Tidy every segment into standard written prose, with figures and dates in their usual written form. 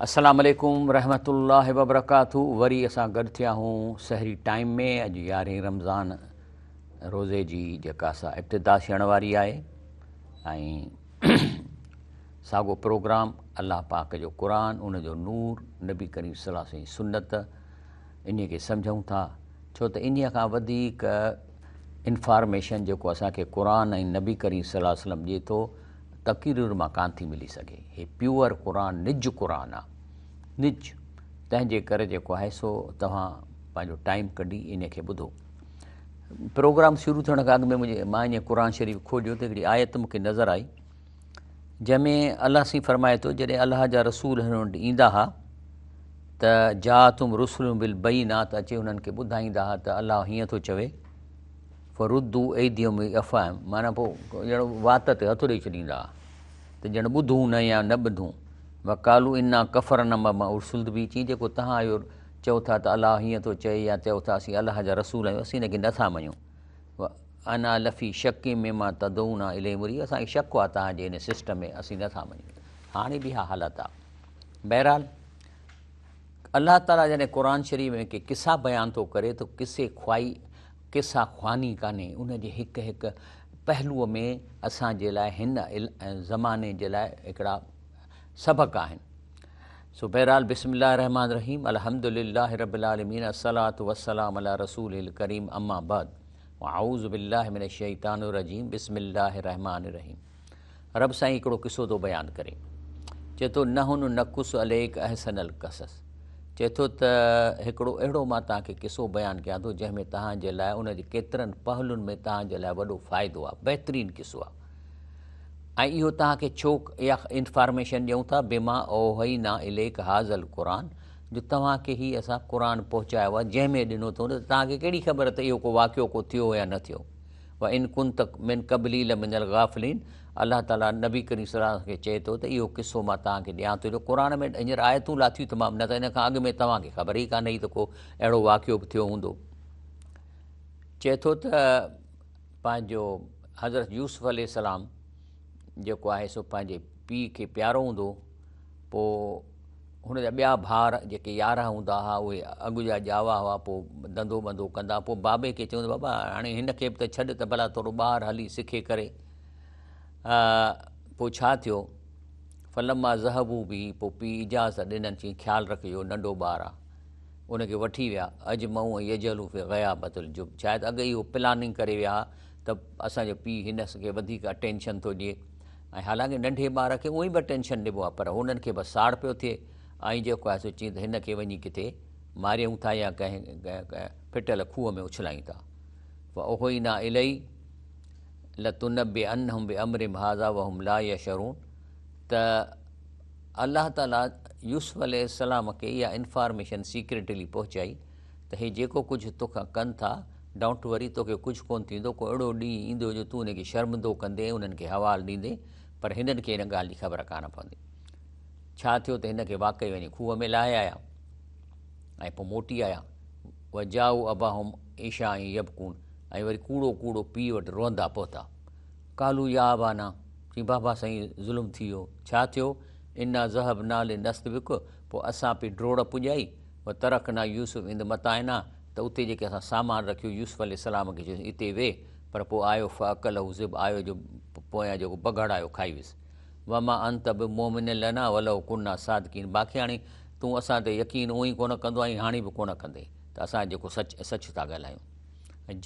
السلام عليڪم رحمة الله وبرڪاته وري اسان گڏ ٿيا آهيون سحري ٽائيم ۾ اڄ يارهين رمضان روزي جي جيڪا سا ابتدا ٿيڻ واري آهي ۽ ساڳو پروگرام الله پاڪ جو قرآن ان جو نور نبي ڪريم صلي الله عليه وسلم سنت انهي کي سمجهون ٿا ڇو ته انهي کان وڌيڪ انفارميشن جيڪو اسان کي قرآن ۽ نبي ڪريم صلي الله عليه وسلم ڏئي ٿو تقرير مان ڪانه ٿي ملي سگهي. هي پيور قرآن نج قرآن آ نج تنهن جي ڪري جيڪو آهي سو توهان پنهنجو ٽائيم ڪڍي انهي کي ٻڌو. پروگرام شروع ٿيڻ کان اڳ ۾ منهنجي مان ائين قرآن شريف کوليو ته هڪڙي آيت مون کي نظر آئي جنهن ۾ الله سائين فرمائي ٿو جڏهن الله جا رسول هن وٽ ايندا ها ته جاءتهم رسلهم بالبينات اچي انهن کي ٻڌائيندا ها ته الله هيئن ٿو چوي فردوا ايديهم في افواههم معنيٰ پوء ڄڻ وات تي هٿ ڏئي ڇڏيندا ها ته ڄڻ ٻڌون نه يا نه ٻڌون وقالوا انا ڪفرنا بما ارسلتم به چي جيڪو توهان اهو چئو ٿا ته الله هيئن ٿو چئي يا چئو ٿا اسين الله جا رسول آهيون اسين هن کي نٿا مڃون وانا لفي شڪ مما تدعونا اليه مريب اسان کي شڪ آهي توهان جي هن سسٽم ۾ اسين نٿا مڃون هاڻي به اها حالت آهي بهرحال الله تعاليٰ جڏهن قرآن شريف ۾ ڪي قصا بيان ٿو ڪري ته قصي خوائي قصا خواني ڪانهي ان جي هڪ هڪ پهلوء ۾ اسان جي لاء هن زماني جي لاء هڪڙا سبق آهن سو بهرحال بسم الله الرحمن الرحيم الحمد لله رب العالمين الصلاة والسلام علي رسوله الڪريم اما بعد اعوذ بالله من الشيطان الرجيم بسم الله الرحمن الرحيم رب سائين هڪڙو قصو ٿو بيان ڪري چئي ٿو نحن نقص عليڪ احسن القصص چئي ٿو ته هڪڙو اهڙو مان توهان کي قصو بيان ڪيان ٿو جنهن ۾ توهان جي لاء ان جي ڪيترن پهلن ۾ توهان جي لاء وڏو فائدو آهي بهترين قصو آهي ۽ اهو توهان کي ڇو اها انفارميشن ڏيون ٿا بما اوحينا اليڪ هذا القرآن جو توهان کي هي اسان قرآن پهچايو آهي جنهن ۾ ڏنو اٿئون ته توهان کي ڪهڙي خبر ته اهو ڪو واقعو ڪو ٿيو يا نه ٿيو وان ڪنت من قبله لمن الغافلين الله تعالي نبي ڪريم صلي الله عليه وسلم کي چئي ٿو ته اهو قصو مان توهان کي ڏيان ٿو جو قرآن ۾ هينئر آيتون لاٿيون تمام نه ته ان کان اڳ ۾ توهان کي خبر ئي ڪانه هئي ته ڪو اهڙو واقعو به ٿيو هوندو چئي ٿو ته پنهنجو حضرت يوسف عليه السلام جيڪو آهي سو پنهنجي پيء کي پيارو هوندو پوء هن جا ٻيا ڀائر جيڪي يارهن هوندا هئا اهي اڳ جا ڄاوا هئا پوء ڌنڌو ٻنڌو ڪندا پوء بابي کي چوندو بابا هاڻي هن کي به ته ڇڏ ته ڀلا ٿورو ٻاهر هلي سکي ڪري پوء ڇا ٿيو فلما ذهبوا به پوء پيء اجازت ڏنن چيائين خيال رکجو ننڍو ٻار آ ان کي وٺي ويا اجمعوا ان يجعلوا في غيابت الجب شايد اڳ ئي اهو پلاننگ ڪري ويا ها ته اسان جو پيء هن کي وڌيڪ اٽينشن ٿو ڏئي ۽ حالانڪه ننڍي ٻار کي اونئي به اٽينشن ڏبو آهي پر هنن کي بس ساڙ پيو ٿئي ۽ جيڪو آهي سو چين ته هن کي وڃي ڪٿي ماريون ٿا يا ڪنهن ڦٽل کوهه ۾ اڇلايون ٿا. فاوحينا اليه لتنبئنهم بامرهم هذا وهم لا يشعرون ته الله تعالي يوسف عليه السلام کي اها انفارميشن سيڪريٽلي پهچائي ته هي جيڪو ڪجهه توکان ڪن ٿا ڊونٽ وري توکي ڪجهه ڪونه ٿيندو، ڪو اهڙو ڏينهن ايندو جو تون انهن کي شرمندو ڪندين ۽ انهن کي حوال ڏيندين، پر هنن کي ان ڳالهه جي خبر ڪانه پوندي. ڇا ٿيو ته هن کي واقعي وڃي کوهه ۾ لاهي آيا ۽ پوء موٽي آيا. وجاءوا اباهم عشاء يبڪون ۽ وري ڪوڙو ڪوڙو پيء وٽ روئندا پهتا. قالوا يا ابانا، چيائين بابا سائين ظلم ٿي ويو، ڇا ٿيو؟ انا ذهبنا لنستبق، پوء اسان پئي ڊوڙ پڄائي، وترڪنا يوسف عند متاعنا، ته اتي جيڪي اسان سامان رکيو يوسف عليه السلام کي چيوسين اتي ويهه پر پوء آيو فاڪله الذئب آيو جو پويان جيڪو بگهڙ آيو کائي ويس وما انت بمومن لنا ولو ڪنا صادقين باقي هاڻي تون اسان تي يقين اونئي ڪونه ڪندو آهين هاڻي به ڪونه ڪندين ته اسان جيڪو سچ سچ ٿا ڳالهايون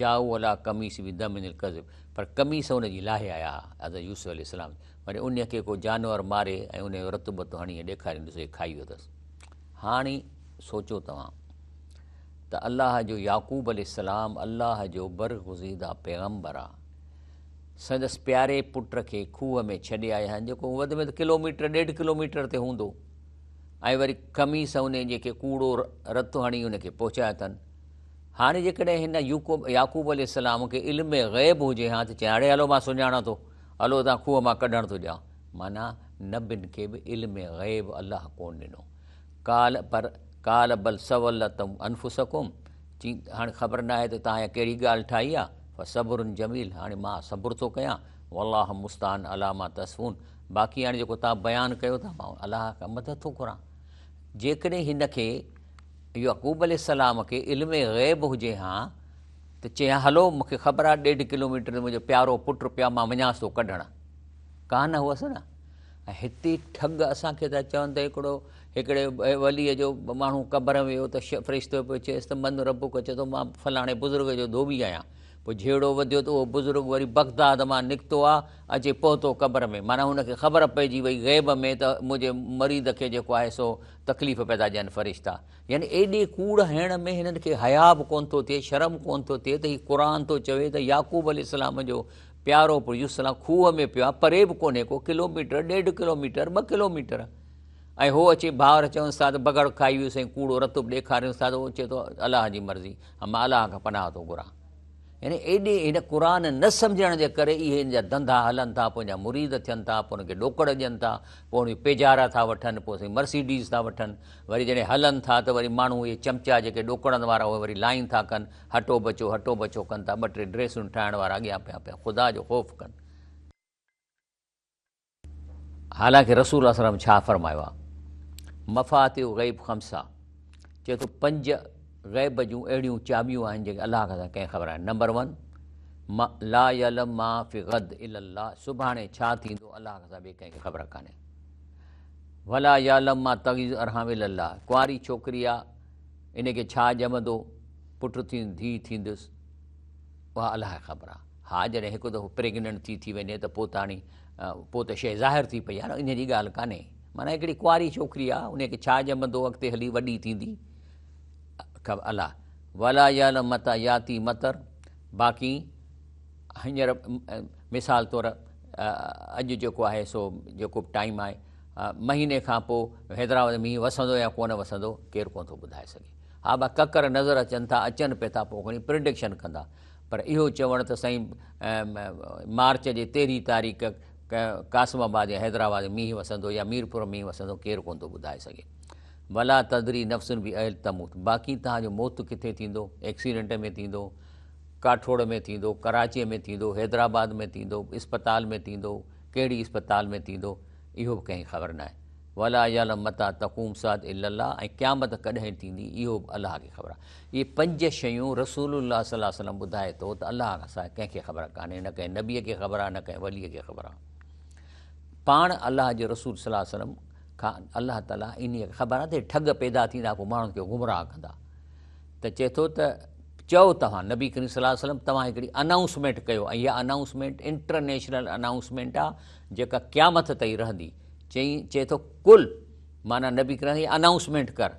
جاءوا علي قميصه بدم ڪذب پر قميص ان جي لاهي آيا ها حضرت يوسف عليه السلام وري ان کي ڪو جانور ماري ۽ ان جو رت بت هڻي ڏيکارين ڏسو هي کائي ويو اٿس هاڻي سوچو توهان ته الله جو يعقوب عليه السلام الله جو برگزيده پيغمبر آ سندس پياري پٽ کي کوهه ۾ ڇڏي آيا آهن جيڪو وڌ ۾ وڌ ڪلوميٽر ڏيڍ ڪلوميٽر تي هوندو ۽ وري قميص ان جي کي ڪوڙو رت هڻي ان کي پهچايا اٿن هاڻي جيڪڏهن هن يعقوب عليه السلام کي علم غيب هجي ها ته چئي اڙي هلو مان سڃاڻان ٿو هلو هتان کوهه مان ڪڍڻ ٿو ڏيان معنيٰ نبين کي به علم غيب الله ڪونه ڏنو قال پر قال بل سولت انفسڪم چي هاڻي خبر ناهي ته توهان اها ڪهڙي ڳالهه ٺاهي آهي فصبر جميل هاڻي مان صبر ٿو ڪيان والله المستعان علي ما تصفون باقي هاڻي جيڪو توهان بيان ڪيو ٿا مان الله کان مدد ٿو گهران. جيڪڏهن هن کي يعقوب عليه السلام کي علم غيب هجي ها ته چئي ها هلو مون کي خبر آهي ڏيڍ ڪلوميٽر تي منهنجو پيارو پٽ پيو آهي مان وڃانس ٿو ڪڍڻ. ڪانه هئس نه. ۽ هتي ٺڳ اسان کي ٿا چون ته هڪڙو هڪڙي وليء جو ماڻهو قبر ۾ ويو ته فرشتو پيو چيس ته من ربڪ چئي ٿو مان فلاڻي بزرگ جو ڌوٻي آهيان. پوء جهيڙو وڌيو ته اهو بزرگ وري بغداد مان نڪتو آ اچي پهتو قبر ۾ معنيٰ هن کي خبر پئجي وئي غيب ۾ ته منهنجي مريد کي جيڪو آهي سو تڪليف پيا ٿا ڏين فرشتا يعني ايڏي ڪوڙ هڻڻ ۾ هنن کي حياء به ڪونه ٿو ٿئي شرم ڪونه ٿو ٿئي ته هي قرآن ٿو چوي ته يعقوب عليه السلام جو پيارو پٽ يوسف السلام کوهه ۾ پيو آ پري به ڪونهي ڪو ڪلوميٽر ڏيڍ ڪلوميٽر ٻه ڪلوميٽر ۽ هو اچي ڀائر چونس ٿا ته بگهڙ کائي ويس ۽ ڪوڙو رت به ڏيکارينس ٿا ته هو چئي ٿو الله جي مرضي مان الله کان پناهه ٿو گهران. يعني ايڏي هن قرآن نه سمجهڻ جي ڪري اهي هن جا ڌنڌا هلن ٿا، پوء هن جا مريد ٿين ٿا، پوء هن کي ڏوڪڙ ڏين ٿا، پوء هن جون پيجارا ٿا وٺن، پوء سائين مرسيڊيز ٿا وٺن، وري جڏهن هلن ٿا ته وري ماڻهو اهي چمچا جيڪي ڏوڪڙن وارا اهي وري لائين ٿا ڪن، هٽو بچو هٽو بچو ڪن ٿا، ٻه ٽي ڊريسون ٺاهڻ وارا اڳيان پيا پيا خدا جو خوف ڪن. حالانڪه رسول الله صلي الله عليه وسلم ڇا فرمايو آهي؟ مفاتيح الغيب خمسه چئي ٿو پنج غيب جون اهڙيون چاٻيون آهن جيڪي الله کان سواء ڪنهن خبر آهن. نمبر ون، لا يعلم ما في غد الا الله، سڀاڻي ڇا ٿيندو الله کان سواء ٻئي ڪنهن کي خبر ڪانهي. ولا يعلم ما تغيض الارحام الا الله، ڪنواري ڇوڪري آ ان کي ڇا ڄمندو، پٽ ٿيندس ڌيء ٿيندس، اها الله کي خبر آ. ها جڏهن هڪ دفعو پريگننٽ ٿي ٿي وڃي ته پوء ته هاڻي پوء ته شيء ظاهر ٿي پئي آ نه ان جي ڳالهه ڪانهي. معنيٰ هڪڙي ڪنواري ڇوڪري آ ان کي ڇا ڄمندو اڳتي هلي وڏي ٿيندي خبر الله. ولا يعلم متي ياتي مطر باقي هينئر مثال طور اڄ جيڪو آهي سو جيڪو به ٽائيم آهي مهيني کان پوء حيدرآباد ۾ مينهن وسندو يا ڪونه وسندو ڪير ڪونه ٿو ٻڌائي سگهي. ها ڀا ڪڪر نظر اچن ٿا اچن پئي ٿا پوء کڻي پرڊڪشن ڪندا پر اهو چوڻ ته سائين مارچ جي تيرهين تاريخ قاسم آباد يا حيدرآباد ۾ مينهن وسندو يا ميرپور ۾ مينهن وسندو ڪير ڪونه ٿو ٻڌائي سگهي. ولا تدري نفس باي تموت باقي توهان جو موت ڪٿي ٿيندو ايڪسيڊنٽ ۾ ٿيندو ڪاٺوڙ ۾ ٿيندو ڪراچيء ۾ ٿيندو حيدرآباد ۾ ٿيندو اسپتال ۾ ٿيندو ڪهڙي اسپتال ۾ ٿيندو اهو به ڪنهن کي خبر ناهي. ولا يعلم متي تقوم الساعة الا الله ۽ قيامت ڪڏهن ٿيندي اهو به الله کي خبر آهي. اهي پنج شيون رسول الله صلي الله عليه وسلم ٻڌائي ٿو ته الله کان سواء ڪنهن کي خبر ڪانهي، نه ڪنهن نبي کي خبر آهي نه ڪنهن ولي کي خبر آهي. پاڻ الله جي رسول صلي الله عليه وسلم کان الله تعالي انهيء کي خبر آهي ته ٺڳ پيدا ٿيندا پوء ماڻهن کي گمراهه ڪندا ته چئي ٿو ته چئو توهان نبي ڪريم صلي الله عليه وسلم توهان هڪڙي انائونسمينٽ ڪيو ۽ اها انائونسمينٽ انٽرنيشنل انائونسمينٽ آهي جيڪا قيامت تائين رهندي. چئين، چئي ٿو، قل، معنيٰ نبي ڪريم هي انائونسمينٽ ڪر،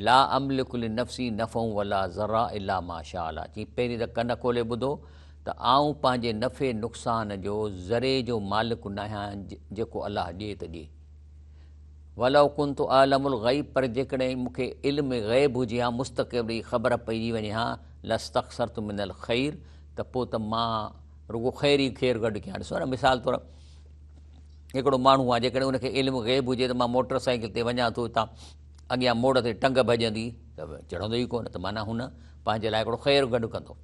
لا املڪ لنفسي نفعا ولا ضرا الا ما شاء الله، چئين پهرين ته ڪن کولي ٻڌو ته آئون پنهنجي نفعي نقصان جو ذري جو مالڪ ناهيان جيڪو الله ڏئي ته ڏئي. ولو ڪنت اعلم الغيب پر جيڪڏهن مون کي علم غيب هجي ها مستقبل جي خبر پئجي وڃي ها لاستڪثرت من الخير ته پوء ته مان رڳو خير ئي خير گڏ ڪيان. ڏسو نه مثال طور هڪڙو ماڻهو آهي جيڪڏهن ان کي علم غيب هجي ته مان موٽر سائيڪل تي وڃان ٿو هتان اڳيان موڙ تي ٽنگ ڀڄندي ته چڙهندو ئي ڪونه ته معنيٰ هن پنهنجي لاء هڪڙو خير گڏ ڪندو.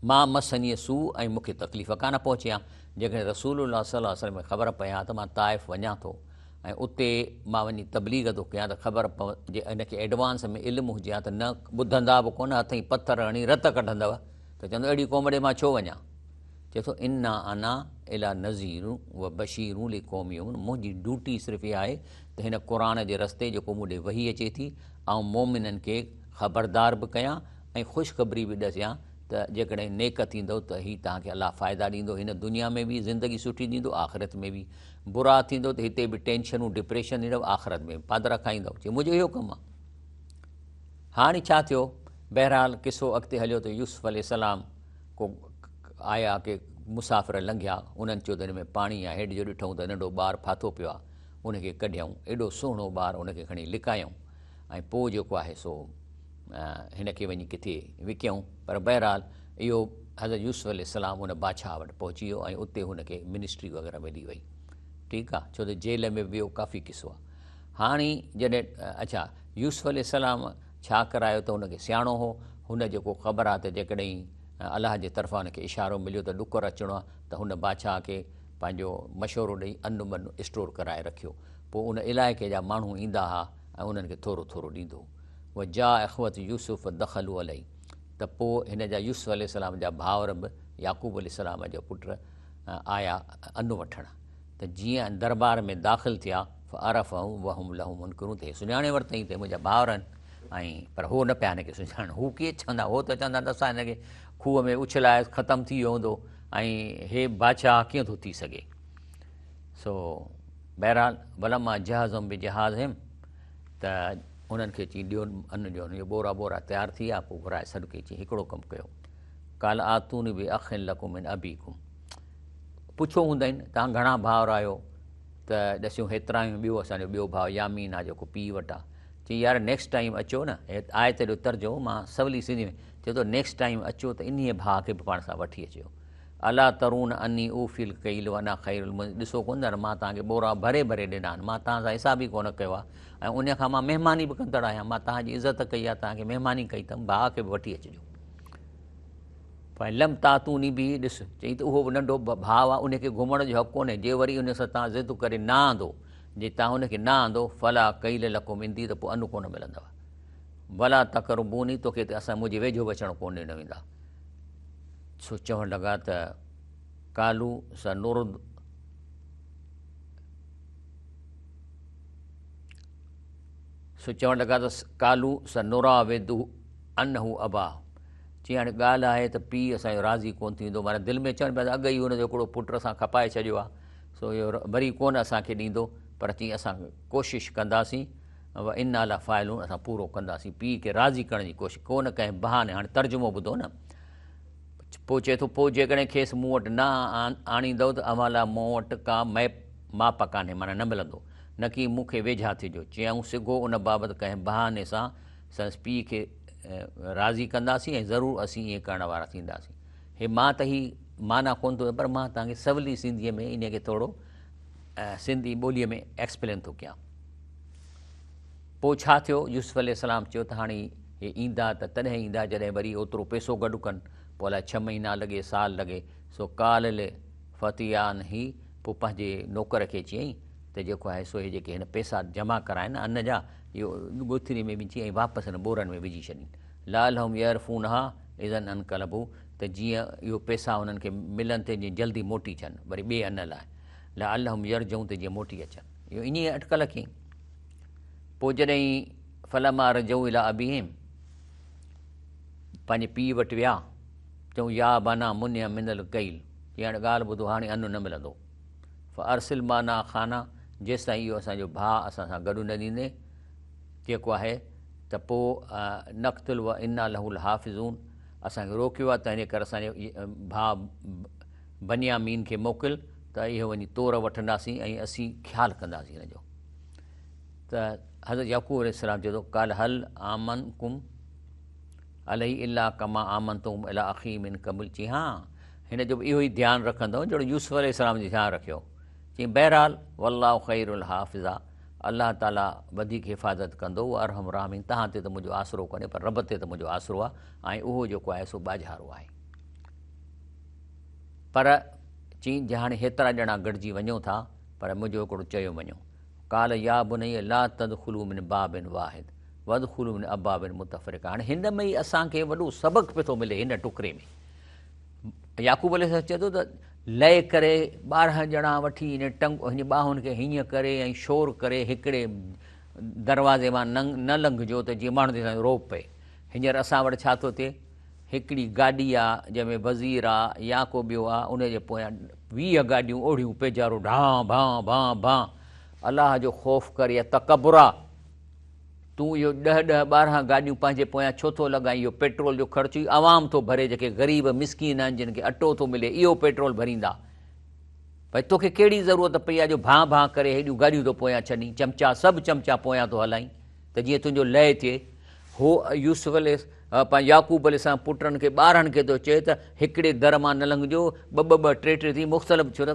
ما مسني سوء ۽ مون کي تڪليف ڪانه پهچي ها جيڪڏهن رسول الله صلي الله عليه وسلم کي خبر پئي ها ته مان طائف وڃان ٿو ۽ اتي مان وڃي تبليغ ٿو ڪيان ته خبر پو جي ان کي ايڊوانس ۾ علم هجي ها ته نه ٻڌندا به ڪونه هٿئين پٿر هڻي رت ڪڍندو ته چوندو اهڙي قوم ڏي مان ڇو وڃان. چئي ٿو انما انا الا نذير و بشير لقوم يؤمنون منهنجي ڊيوٽي صرف اها آهي ته هن قرآن جي رستي جيڪو مون ڏي وحي اچي ٿي آئون مؤمنن کي خبردار به ڪيان ۽ خوشخبري به ڏسيان ته جيڪڏهن نيڪ ٿيندؤ ته هي توهان کي الله فائدا ڏيندو هن دنيا ۾ به زندگي سٺي ڏيندو آخرت ۾ به برا ٿيندو ته هتي به ٽينشنون ڊپريشن ڏيندو آخرت ۾ به پادرا کائيندؤ چي منهنجو اهو ڪم آهي. هاڻي ڇا ٿيو بهرحال قصو اڳتي هليو ته يوسف عليه السلام ڪو آيا ڪي مسافر لنگهيا، انهن چيو ته هن ۾ پاڻي آهي، هيٺ جو ڏٺئون ته ننڍو ٻار ڦاٿو پيو آهي، ان کي ڪڍيائون، ايڏو سهڻو ٻار ان کي کڻي لڪايائون ۽ پوء جيڪو آهي سو هن کي وڃي ڪٿي وڪيائون، پر بهرحال اهو حضرت يوسف عليه السلام ان بادشاهه وٽ پهچي ويو ۽ اتي هن کي منسٽري وغيره ملي وئي، ٺيڪ آهي، ڇو ته جيل ۾ به ويو، ڪافي قصو آهي. هاڻي جڏهن اڇا يوسف عليه السلام ڇا ڪرايو ته هن کي سياڻو هو، هن جيڪو خبر آ ته جيڪڏهن الله جي طرفان هن کي اشارو مليو ته ڏڪر اچڻو آ ته هن بادشاهه کي پنهنجو مشورو ڏئي ان ٻن اسٽور ڪرائي رکيو. پوء ان علائقي جا ماڻهو ايندا ها ۽ انهن کي ٿورو ٿورو ڏيندو هو. وجاء اخوة يوسف دخلوا عليه ته پوء هن جا يوسف عليه السلام جا ڀائر به يعقوب عليه السلام جا پٽ آيا ان وٺڻ ته جيئن دربار ۾ داخل ٿيا فعرفهم وهم له منڪرون ته هي سڃاڻي ورتائين ته منهنجا ڀائر آهن ۽ پر هو نه پيا هن کي سڃاڻن هو ڪيئن چوندا هو ته چوندا ته اسان هن کي کوهه ۾ اڇلائي ختم ٿي ويو هوندو ۽ هي بادشاهه ڪيئن ٿو ٿي سگهي سو بهرحال ولما جهزهم بجهازهم ته انهن کي چي ڏيو ان جو اهي ٻورا ٻورا تيار ٿي ويا پوء گهرائي سڏ ڪئي چي هڪڙو ڪم ڪيو قال آتوني باخ لڪم من ابيڪم پڇيو هوندائين توهان گهڻا ڀائر آهيو ته ڏسيون هيترا آهيون ٻيو اسان جو ٻيو ڀاء يامين آهي جيڪو پيء وٽ آهي چي يار نيڪسٽ ٽائيم اچو نه آيت جو ترجمو مان سولي سنڌي ۾ چئي ٿو نيڪسٽ ٽائيم اچو ته انهيء ڀاء کي به پاڻ سان وٺي اچجو الا ترون اني اوفي الڪيل وانا خير المنزلين ڏسو ڪونه ٿا مان توهان کي ٻورا ڀري ڀري ڏنا آهن مان توهان سان حساب ئي ڪونه ڪيو آهي ۽ ان کان مان مهماني به ڪندڙ آهيان مان توهان جي عزت ڪئي آهي توهان کي مهماني ڪئي اٿم ڀاء کي به وٺي اچجو فان لم تاتوني به ڏس چئي ته اهو به ننڍو ڀاء آهي ان کي گهمڻ جو حق ڪونهي جي وري ان سان توهان ضد ڪري نه آندو جي توهان ان کي نه آندو فلا ڪيل لڪم عندي ته پوء ان ڪونه ملندو ولا تقربوني توکي ته اسان منهنجي ويجهو به اچڻ ڪونه ڏنو ويندا سو چوڻ لڳا ته قالو سنرد سو چوڻ لڳا ته قالو سنراود عنه ابا چي هاڻي ڳالهه آهي ته پيء اسان جو راضي ڪونه ٿيندو معنيٰ دل ۾ چون پيا ته اڳ ئي هن جو هڪڙو پٽ اسان کپائي ڇڏيو آهي سو اهو وري ڪونه اسان کي ڏيندو پر چي اسان ڪوشش ڪنداسين و انا لفاعلون اسان پورو ڪنداسين پيء کي راضي ڪرڻ جي ڪوشش ڪو نه ڪنهن بهاني هاڻي ترجمو ٻڌو نه پوء چئي ٿو پوء جيڪڏهن کيس مون وٽ نه آڻيندؤ ته اوهان لاء مون وٽ ڪا ميپ ماپ ڪانهي معنيٰ نه ملندو نه ڪي مون کي ويجها ٿجو چيائون سگهو ان بابت ڪنهن بهاني سان سندس پيء کي راضي ڪنداسين ۽ ضرور اسين ائين ڪرڻ وارا ٿينداسين هي مان ته هي معنيٰ ڪونه ٿو پر مان توهان کي سولي سنڌيء ۾ ان کي ٿورو سنڌي ٻوليء ۾ ايڪسپلين ٿو ڪيان پوء ڇا ٿيو؟ يوسف عليه السلام چيو ته هاڻي هي ايندا ته تڏهن ايندا جڏهن وري اوترو پئسو گڏ ڪن، پوء الائي ڇهه مهينا لڳي سال لڳي، سو قال لفتيانه پوء پنهنجي نوڪر کي چيائين ته جيڪو آهي سو هي جيڪي هن پئسا جمع ڪرايا آهن ان جا اهو ڳوٿري ۾ وجهي ۽ واپس هن ٻورن ۾ وجهي ڇڏين لعلهم يعرفونها اذا انقلبوا ته جيئن اهو پئسا انهن کي ملن ته جيئن جلدي موٽي اچن وري ٻئي ان لاء لعلهم يرجعون ته جيئن موٽي اچن اهو انهيء اٽڪل ڪيائين. پوء جڏهن فلما رجعوا الي ابيهم پنهنجي پيء وٽ ويا، چيائون يا ابانا منع منا الڪيل، چي هاڻي ڳالهه ٻڌو هاڻي ان نه ملندو، فارسل معنا اخانا جيستائين اهو اسان جو ڀاء اسان سان گڏ نه ڏيندين جيڪو آهي ته پوء نقتل و انا له لحافظون اسان کي روڪيو آهي تنهنجي ڪري اسان جي ڀاء بنيامين کي موڪل ته اهو وڃي تور وٺنداسين ۽ اسين خيال ڪنداسين هن جو. ته حضرت يعقوب عليه السلام چئي ٿو قال هل آمنڪم عليه الا ڪما آمنتم الي اخي من قبل چي ها هن جو به اهو ئي ڌيان رکندو جهڙو يوسف عليه السلام جو ڌيان رکيو چي بهرحال والله خير الحافظ الله تعالي وڌيڪ حفاظت ڪندو و ارحم الراحمين تهان تي ته منهنجو آسرو ڪونهي پر رب تي ته منهنجو آسرو آهي ۽ اهو جيڪو آهي سو ٻاجهارو آهي پر چي جي هاڻي هيترا ڄڻا گڏجي وڃو ٿا پر منهنجو هڪڙو چيو مڃو قال يا بني لا تدخلوا من باب واحد وادخلوا من ابواب متفرقه هاڻي هن ۾ ئي اسان کي وڏو سبق پيو ٿو ملي هن ٽڪري ۾ يعقوب عليه السلام چئي ٿو ته لئي ڪري 12 ڄڻا وٺي هن ٽنگ هن ٻانهن کي هيئن ڪري ۽ شور ڪري هڪڙي دروازي مان نه لنگهجو ته جيئن ماڻهن تي روب پئي هينئر اسان وٽ ڇا ٿو ٿئي هڪڙي گاڏي آ جنهن ۾ وزير آ يا ڪو ٻيو آ ان جي پويان 20 گاڏيون اوڙهيون پيجارو ڍان ڀان ڀان ڀان الله جو خوف ڪر يا تڪبر آ تون اهو ڏهه ڏهه 12 گاڏيون پنهنجي پويان ڇو ٿو لڳائين اهو پيٽرول جو خرچ ئي عوام ٿو ڀري جيڪي غريب مسڪين آهن جن کي اٽو ٿو ملي اهو پيٽرول ڀريندا ڀئي توکي ڪهڙي ضرورت پئي آ جو ڀان ڀان ڪري هيڏيون گاڏيون ٿو پويان ڇڏين چمچا سڀ چمچا پويان ٿو هلائين ته جيئن تنهنجو لئه ٿئي. هو يوسف عليه پنهنجي يعقوب عليه السلام پٽن کي 12 کي ٿو چئي ته هڪڙي در مان نه لنگهجو، ٻه ٻه ٻه ٽي ٽي ٿي مختلف ڇو ته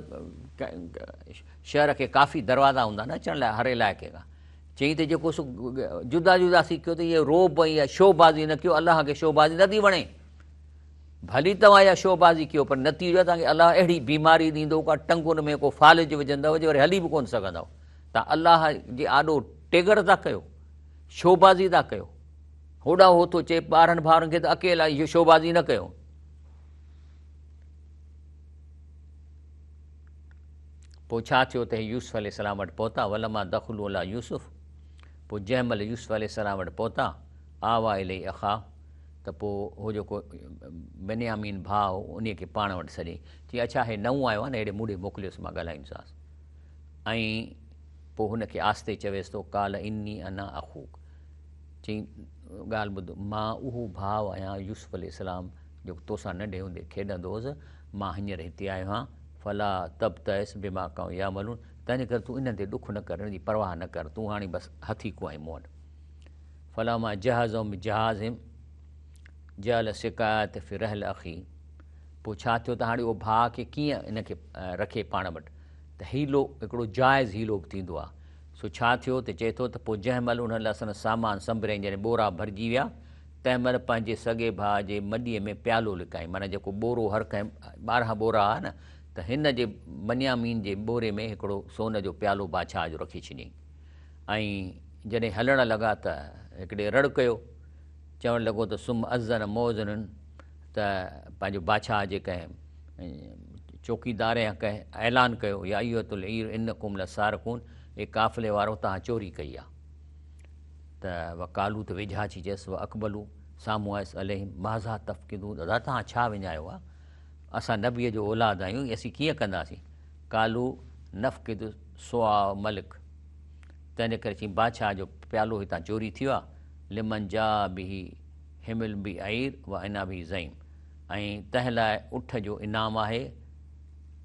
شهر کي ڪافي دروازا هوندا نه اچڻ لاء هر علائقي کان. چئي ته جيڪو سو جدا جدا ٿي ڪيو ته اهي روب ۽ اها شوبازي نه ڪيو، الله کي شوبازي نه ٿي وڻي. ڀلي توهان اها شوبازي ڪيو پر نتيجو توهان کي الله اهڙي بيماري ڏيندو ڪا ٽنگن ۾ ڪو فالج وجهندو جو وري هلي به ڪونه سگهندؤ. تان الله جي آڏو ٽيڳر ٿا ڪيو، شوبازي ٿا ڪيو. هوڏانهن هو ٿو چئي 12 ڀائرن کي ته اڪيلا اهو شوبازي نه ڪيو. پوء ڇا ٿيو ته هي يوسف عليه السلام وٽ پهتا، ولما دخلوا علي يوسف، پوء جنهن مهل يوسف عليه السلام وٽ پهتا، آوا اليه اخاه، ته پوء هو جيڪو بنيامين ڀاء هو انهيء کي پاڻ وٽ سڏيائين. چيائين، اڇا هي نئون آيو آهي نه، هيڏي مون ڏي موڪليوس مان ڳالهائيندوسانس. ۽ پوء هن کي آهستي چويس ٿو، قال اني انا اخوڪ، چيائين، ڳالهه ٻڌ، مان اهو ڀاء آهيان يوسف عليه السلام جيڪو توسان ننڍي هوندي کيڏندو هوس، مان هينئر هتي آيو آهيان، فلا تبتئس بما ڪانوا يعملون، تنهنجي ڪري تون انهن تي ڏک نه ڪر، انهن جي پرواهه نه ڪر، تون هاڻي بس هٿيڪو آهين مون وٽ. فلما جهزهم بجهازهم جعل السقاية في رحل اخيه، پوء ڇا ٿيو ته هاڻي اهو ڀاء کي ڪيئن ان کي رکي پاڻ وٽ ته حيلو هڪڙو جائز حيلو به ٿيندو آهي، سو ڇا ٿيو ته چئي ٿو ته پوء جنهن مهل انهن لاء سندس سامان سنڀريائين جڏهن ٻورا ڀرجي ويا تنهن مهل پنهنجي سڳي ڀاء جي مڏيء ۾ پيالو لڪائين معنيٰ جيڪو ٻورو هر ڪنهن 12 ٻورا هئا نه ته هن جي بنيامين جي ٻوري ۾ هڪڙو سون جو پيالو بادشاهه جو رکي ڇڏيائين ۽ جڏهن هلڻ لڳا ته هڪڙي رڙ ڪيو چوڻ لڳو ته ثم اذن مؤذن ته پنهنجو بادشاهه جي ڪنهن چوڪيدار يا ڪنهن اعلان ڪيو يا ايها العير انڪم لسارقون اي قافلي وارو توهان چوري ڪئي آ ته وقالو ته ويجها اچي چيس واقبلو سامهون آيس عليهم ماذا تفقدون ادا توهان ڇا وڃايو آ اسان نبيء جو اولاد آهيون اسين ڪيئن ڪنداسين قالو نفقد صواع ملڪ تنهن ڪري چيائين بادشاهه جو پيالو هتان چوري ٿيو آ لمن جاء به حمل بعير و انا به زعيم ۽ تنهن لاء اٺ جو انعام آهي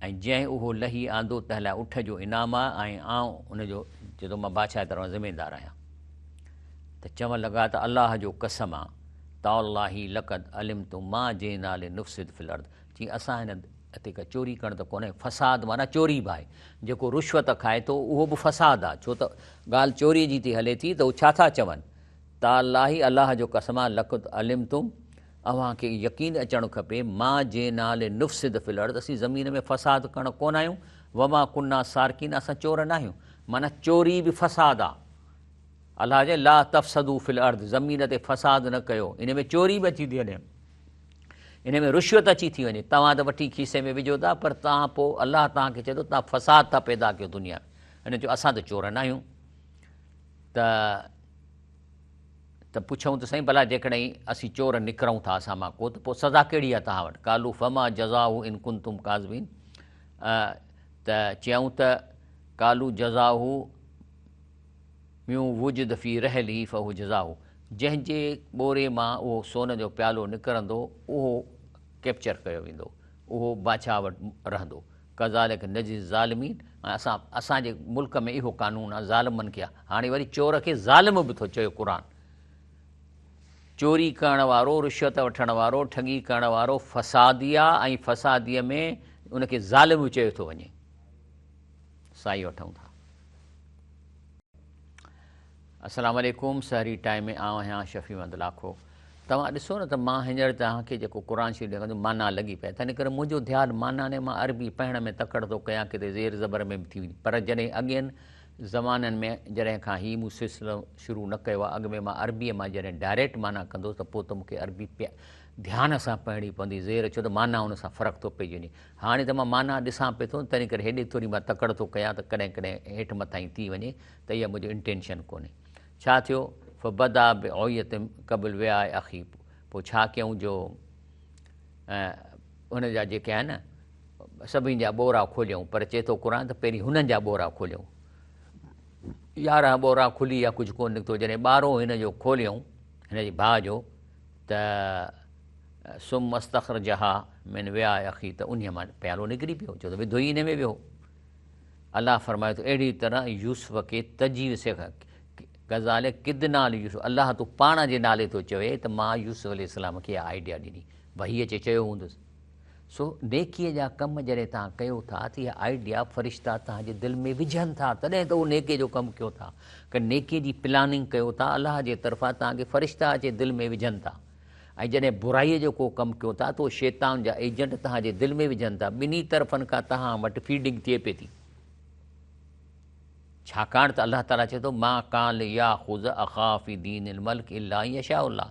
۽ جنهن اهو لهي آندو تنهن لاء اٺ جو انعام آهي ۽ آئون ان جو چئي ٿو مان بادشاهه طرفان ذميدار آهيان. ته چوڻ لڳا ته الله جو قسم آ تالله لقد علمتم ما جئنا لنفسد في الارض چي اسان هن هتي ڪا چوري ڪرڻ ته ڪونهي فساد معنيٰ چوري به آهي جيڪو رشوت کائي ٿو اهو به فساد آ ڇو ته ڳالهه چوري جي ٿي هلي ٿي ته هو ڇا ٿا چون تالله الله جو قسم آ لقد علمتم اوهان کي يقين اچڻ کپي، ما جئنا لنفسد في الارض اسين زمين ۾ فساد ڪرڻ ڪونه آيون، وما ڪنا سارقين اسان چور ناهيون، معنيٰ چوري به فساد آ. الله چئي لا تفسدوا في الارض زمين تي فساد نه ڪيو، ان ۾ چوري به اچي ٿي وڃي، ان ۾ رشوت اچي ٿي وڃي، توهان ته وٺي کيسي ۾ وجهو ٿا پر توهان پوء الله توهان کي چئي ٿو توهان فساد ٿا پيدا ڪيو دنيا ۾، هن چيو اسان ته چور ناهيون ته ته پڇيائون ته سائين ڀلا جيڪڏهن اسين چور نڪرون ٿا اسان مان ڪو ته پوء سزا ڪهڙي آهي توهان وٽ؟ قالوا فما جزاؤه ان ڪنتم ڪاذبين ته چيائون ته قالوا جزاؤه من وجد في رحله فهو جزاؤه جنهن جي ٻوري مان اهو سون جو پيالو نڪرندو اهو ڪيپچر ڪيو ويندو اهو بادشاهه وٽ رهندو. ڪذالڪ نجزي الظالمين ۽ اسان اسان جي ملڪ ۾ اهو قانون آهي ظالمن کي هاڻي وري چور کي ظالم به ٿو چئي قرآن چوري ڪرڻ وارو رشوت وٺڻ وارو ٺڳي ڪرڻ وارو فسادي آ ۽ فسادي ۾ ان کي ظالم به چيو ٿو وڃي سائي وٺون ٿا. السلام عليڪم سحري ٽائيم ۾ آئون آهيان شفيع محمد لاکو توهان ڏسو نه ته مان هينئر توهان کي جيڪو قرآن شريف ڏيکاريان ٿو معنيٰ لڳي پئي تنهن ڪري منهنجو ڌيان معنيٰ ڏي مان عربي پڙهڻ ۾ تڪڙ ٿو ڪيان ڪٿي زير زبر ۾ به ٿي وڃي پر جڏهن اڳين زمانن ۾ جڏهن کان هي مون سلسلو شروع نه ڪيو آهي اڳ ۾ مان عربيء مان جڏهن ڊائريڪٽ معنيٰ ڪندو هوس ته پوء ته مون کي عربي ڌيان سان پڙهڻي پوندي زير ڇو ته معنيٰ ان سان فرق ٿو پئجي وڃي هاڻي ته مان معنيٰ ڏسان پئي ٿو تنهن ڪري هيڏي ٿوري مان تڪڙ ٿو ڪيان ته ڪڏهن ڪڏهن هيٺ مٿائين ٿي وڃي ته اها منهنجي انٽينشن ڪونهي. ڇا ٿيو؟ فبدا بعويتهم قبل وعاء اخيه پوء ڇا ڪيائون جو هن جا جيڪي آهن نه سڀني جا ٻورا کوليائون پر چئي ٿو قرآن ته پهرين هنن جا ٻورا کوليائون 11 ٻورا کلي يا ڪجهه ڪونه نڪتو جڏهن ٻارهون هن جو کوليائون هن جي ڀاء جو ته ثم استخرجها من وعاء اخيه ته انهيء مان پيالو نڪري پيو ڇو ته وڌو ئي ان ۾ ويو. الله فرمائي ٿو اهڙي طرح يوسف کي تجويز سيکار ڪذالڪ ڪدنا ليوسف الله تو پاڻ جي نالي ٿو چوي ته مان يوسف عليه السلام کي اها آئيڊيا ڏني وحي اچي چيو هوندس سو نيڪيء جا ڪم جڏهن توهان ڪيو ٿا ته اها آئيڊيا فرشتا توهان جي دل ۾ وجهن ٿا تڏهن ته اهو نيڪيء جو ڪم ڪيو ٿا ڪه نيڪيء جي پلاننگ ڪيو ٿا الله جي طرفان توهان کي فرشتا اچي دل ۾ وجهن ٿا ۽ جڏهن برائيء جو ڪو ڪم ڪيو ٿا ته اهو شيطان جا ايجنٽ توهان جي دل ۾ وجهن ٿا. ٻنهي طرفن کان توهان وٽ فيڊنگ ٿئي پئي ٿي. ڇاڪاڻ ته الله تعاليٰ چئي ٿو، ما ڪان لياخذ اخاه في دين الملڪ الا ان يشاء الله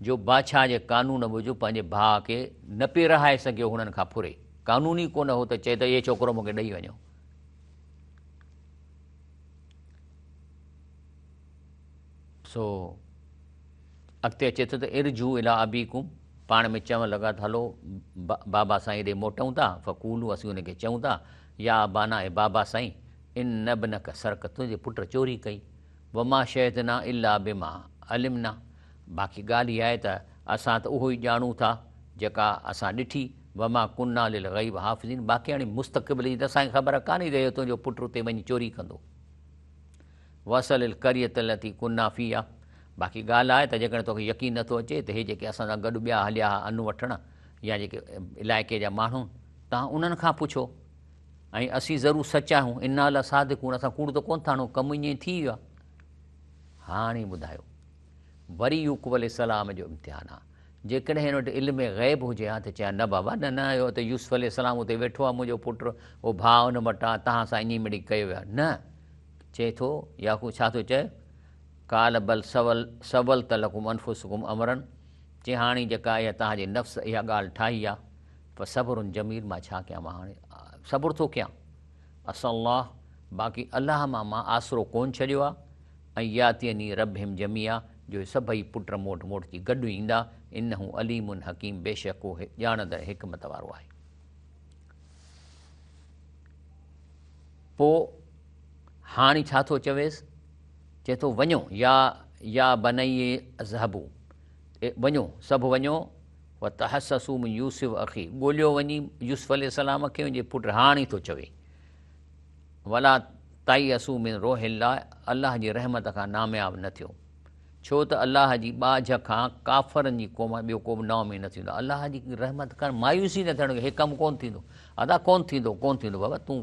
جو بادشاهه جي قانون موجب پنهنجي ڀاء کي نه پئي رهائي سگهيو هنن کان ڦري. قانون ئي ڪونه هو ته چئي ته اهي ڇوڪرو مون کي ڏئي وڃو. سو اڳتي اچي ٿو ته ارجعوا الي ابيڪم پاڻ ۾ چوڻ لڳا ته هلو بابا سائين ڏي موٽون ٿا، فقولوا اسين ان کي چئون ٿا يا ابانا اي بابا سائين ان ابنک سرق تنهنجي پٽ چوري ڪئي، وما شهدنا الا بما علمنا باقي ڳالهه اها آهي ته اسان ته اهو ئي ڄاڻون ٿا جيڪا اسان ڏٺي، وما ڪنا للغيب حافظين باقي هاڻي مستقبل جي ته اسان کي خبر ڪانهي ته اهو تنهنجو پٽ اتي وڃي چوري ڪندو. واسأل القرية التي ڪنا فيها باقي ڳالهه آهي ته جيڪڏهن توکي يقين نٿو اچي ته هي جيڪي اسان سان گڏ ٻيا هليا ها ان وٺڻ يا جيڪي علائقي جا ماڻهو توهان انهن کان پڇو ۽ اسين ضرور سچ آهيون انا لصادقون اسان ڪوڙ ته ڪونه ٿا هڻون ڪم ائين ئي ٿي ويو آهي هاڻي ٻڌايو وري يعقوب عليه السلام جو امتحان آهي جيڪڏهن هن وٽ علم غيب هجي ها ته چئي ها نه بابا نه نه اهو ته يوسف عليه السلام اتي ويٺو آهي منهنجو پٽ اهو ڀاء ان وٽ آهي توهان سان ائين مڙئي ڪيو ويو آهي نه چئي ٿو يعقوب ڇا ٿو چئي قال بل سول سولت لڪم انفسڪم امرا چي هاڻي جيڪا اها توهان جي نفس اها ڳالهه ٺاهي آهي فصبر جميل مان ڇا ڪيان مان هاڻي صبر ٿو ڪيان عسي الله باقي الله مان مان آسرو ڪون ڇڏيو آهي ان ياتيني ربهم جميعا جو اهي سڀئي پٽ مون وٽ موٽجي گڏ ايندا انه عليم حڪيم بيشڪ هو ڄاڻندڙ حڪمت وارو آهي. پوء هاڻي ڇا ٿو چويس؟ چئي ٿو وڃو يا يا بني اذهبوا وڃو سڀ وڃو وتحسسوا من يوسف اخي ڳوليو وڃي يوسف عليه السلام کي ان جي پٽ هاڻي ٿو چوي ولا تيأسوا من روح الله الله جي رحمت کان نامياب نه ٿيو ڇو ته الله جي ٻاجهه کان ڪافرن جي قوم ٻيو ڪو به نااميد نه ٿيندو الله جي رحمت کان مايوسي نه ٿيڻ هي ڪم ڪون ٿيندو ادا ڪون ٿيندو ڪون ٿيندو بابا تون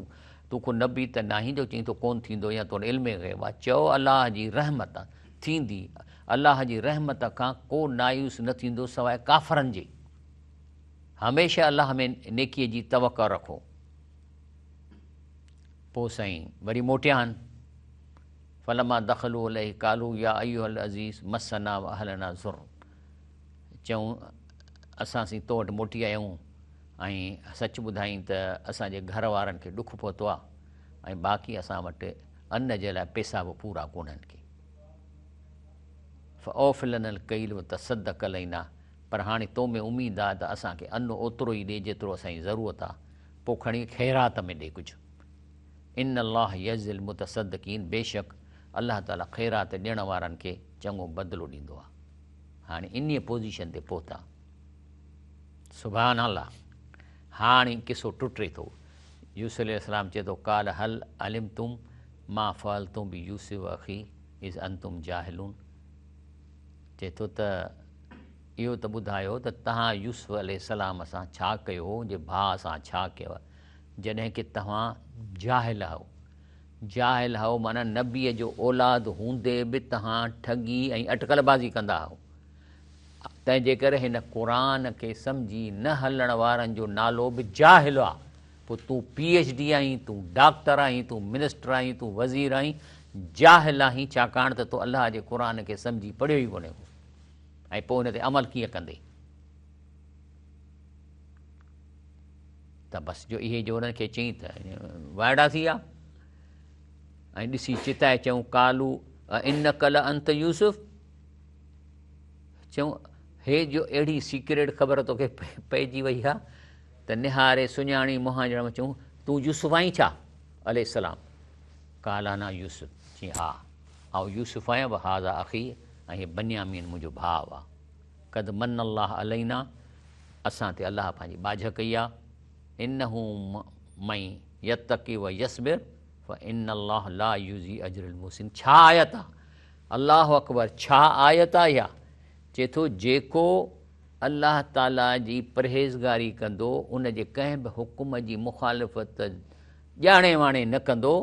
تون ڪو نبي ته ناهين جو چئين ٿو ڪون ٿيندو يا تو علم غيب آ چئو الله جي رحمت ٿيندي الله جي رحمت کان ڪو نايوس نه ٿيندو سواء ڪافرن جي هميشه الله ۾ نيڪي جي توقع رکو پوء سائين وري موٽيا آهن فلما دخلوا عليه قالوا يا ايها العزيز مسنا واهلنا ضر چئون اسان سين تو وٽ موٽي آيا آهيون ۽ سچ ٻڌائين ته اسان جي گهر وارن کي ڏک پهتو آهي ۽ باقي اسان وٽ ان جي لاء پيسا به پورا ڪونهن ڪي فاوف لنا الڪيل وتصدق علينا پر هاڻي تو ۾ اميد آهي ته اسان کي ان اوترو ئي ڏي جيترو اسان جي ضرورت آهي پوء کڻي خيرات ۾ ڏي ڪجهه. ان الله يجزي المتصدقين بيشڪ الله تعالي خيرات ڏيڻ وارن کي چڱو بدلو ڏيندو آهي. هاڻي انهيء پوزيشن تي پهتا. سبحان الله هاڻي قصو ٽٽي ٿو. يوسف عليه السلام چئي ٿو قال هل علمتم ما فعلتم بيوسف واخيه اذ انتم جاهلون چئي ٿو ته اهو ته ٻڌايو ته توهان يوسف عليه السلام سان ڇا ڪيو هو، ان جي ڀاء سان ڇا ڪيو، جڏهن ڪه توهان جاهل هئو. جاهل هئو معنيٰ نبيء جو اولاد هوندي به توهان ٺڳي ۽ اٽڪل بازي ڪندا هئو. تنهن جي ڪري هن قرآن کي سمجهي نه هلڻ وارن جو نالو به جاهل آ. پوء تون پي ايڇ ڊي آهين، تون ڊاڪٽر آهين، تون منسٽر آهين، تون وزير آهين، جاهل آهين ڇاڪاڻ ته تو الله جي قرآن کي سمجهي پڙهيو ئي ڪونهي ڪو. ۽ پوء ان تي عمل ڪيئن ڪندي؟ ته بس جو اهي جو انهن کي چئين ته وائڙا ٿي ويا ۽ ڏسي چتائي چئون قالو انڪ لانت يوسف چئون هي جو اهڙي سيڪريٽ خبر توکي پئجي وئي آ ته نهاري سڃاڻي مهانجڻ ۾ چئون تون يوسف آهين ڇا عليه السلام قال انا يوسف چي ها آئون يوسف آهيان وهذا اخي ۽ هي بنيامين منهنجو ڀاء آ. قد من الله علينا اسان تي الله پنهنجي ٻاجهه ڪئي آ. انه من يتق ويصبر فان الله لا يضيع اجر المحسنين ڇا آيت آ الله اڪبر ڇا آيت آ اها چئي ٿو جيڪو الله تعالي جي پرهيزگاري ڪندو ان جي ڪنهن به حڪم جي مخالفت ڄاڻي واڻي نه ڪندو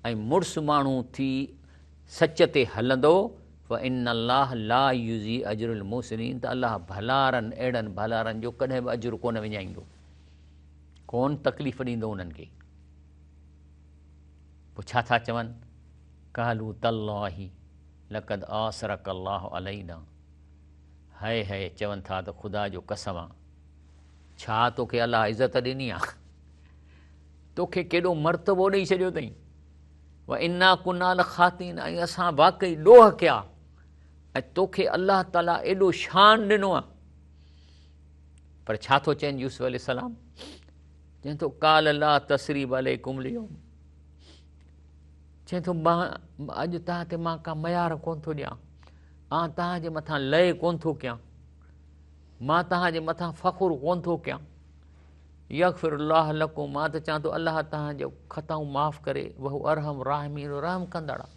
۽ مڙس ماڻهو ٿي سچ تي هلندو، فإن الله لا يضيع اجر المحسنين ته الله ڀلارن اهڙن ڀلارن جو ڪڏهن به اجر ڪونه وڃائيندو، ڪونه تڪليف ڏيندو انهن کي. پوء ڇا ٿا چون؟ قالوا تالله لقد آثرک الله علينا هئي هئي چون ٿا ته خدا جو قسم آ ڇا توکي الله عزت ڏني آ توکي ڪيڏو مرتبو ڏئي ڇڏيو اٿئي وانا ڪنا لخاطئين ۽ اسان واقعي ڏوهه ڪيا ۽ توکي الله تعالي ايڏو شان ڏنو آ پر ڇا ٿو چين يوسف عليه السلام چين ٿو قال لا تثريب عليڪم اليوم چين ٿو مان اڄ توهان تي مان ڪا ميار ڪون ٿو ڏيان آن توهان جي مٿان لئي ڪون ٿو ڪيان مان توهان جي مٿان فخر ڪون ٿو ڪيان يغفر الله لڪم مان ته چوان ٿو الله توهان جو خطائون معاف ڪري وهو ارحم الراحمين رحم ڪندڙ آ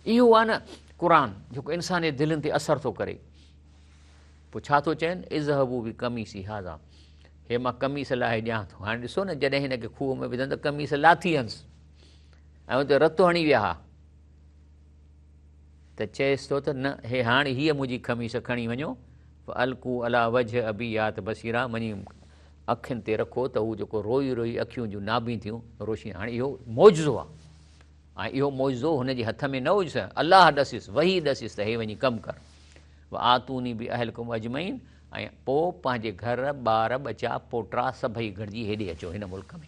اهو آ نه قرآن جيڪو انسان جي دلين تي اثر ٿو ڪري پوء ڇا ٿو چين اذهبوا بقميصي هذا هي مان قميص لاهي ڏيان ٿو هاڻي ڏسو نه جڏهن هن کي کوهه ۾ وڌن ته قميص لاٿي هنس ۽ اتي رت هڻي ويا ها ته چيس ٿو ته نه هي هاڻي هيء منهنجي قميص کڻي وڃو فالقوا علي وجه ابي يات بصيرا وڃي اکين تي رکو ته هو جيڪو روئي روئي اکيون جون نابين ٿيون روشني هاڻي اهو معجزو آهي ۽ اهو معجزو هن جي هٿ ۾ نه هجس الله ڏسيس وحي ڏسيس ته هي وڃي ڪم ڪر وآتوني باهلڪم اجمعين ۽ پوء پنهنجي گهر ٻار ٻچا پوٽا سڀئي گڏجي هيڏي اچو هن ملڪ ۾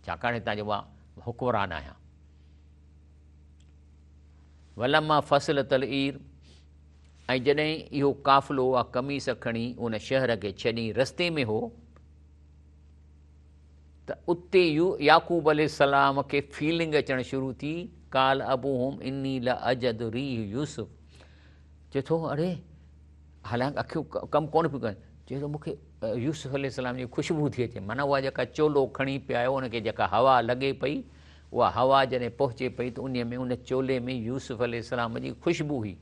ڇاڪاڻ هتان جو مان حڪمران آهيان ولما فصلت العير ۽ جڏهن اهو قافلو اها قميص کڻي ان شهر کي ڇڏي رستي ۾ هو ته اتي يعقوب عليه السلام کي فيلنگ اچڻ شروع ٿي قال ابوهم اني لاجد ريح يوسف چئي ٿو اڙي حالانڪ اکيون ڪم ڪونه پيون ڪن چئي ٿو مونکي يوسف عليه السلام جي خوشبو ٿي اچي معنيٰ اها جيڪا چولو کڻي پيا آيو ان کي جيڪا هوا لڳي پئي اها هوا جڏهن پهچي پئي ته انهيء ۾ ان چولي ۾ يوسف عليه السلام جي خوشبو هئي.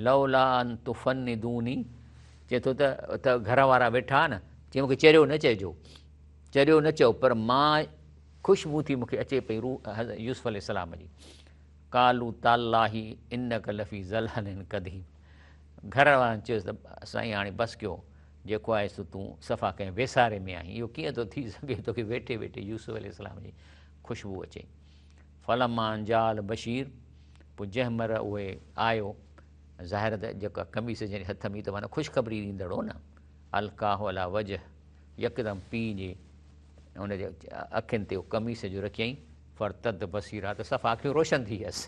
لولا ان تفندوني چئي ٿو ته ته گهر وارا ويٺا نه چئي مونکي چريو نه چئجو چريو نه چئو پر مان خوشبو ٿي مونکي اچي پئي روح يوسف عليه السلام جي قالو تالله انک لفي ضلال قديم گهر وارن چيس ته سائين هاڻي بس ڪيو جيڪو آهي سو تون صفا ڪنهن ويساري ۾ آهين اهو ڪيئن ٿو ٿي سگهي توکي ويٺي ويٺي يوسف عليه السلام جي خوشبو اچي. فلما ان جاء البشير پوء جنهن مهل اهي آيو، ظاهر ته جيڪا قميص جنهن جي هٿ ۾ هئي ته معنيٰ خوشخبري ڏيندڙ هو نه، القاه علي وجه يڪدم پيء جي ان جي اکين تي اهو قميص جو رکيائين، فارتد بصيرا ته صفا اکيون روشن ٿي ويس.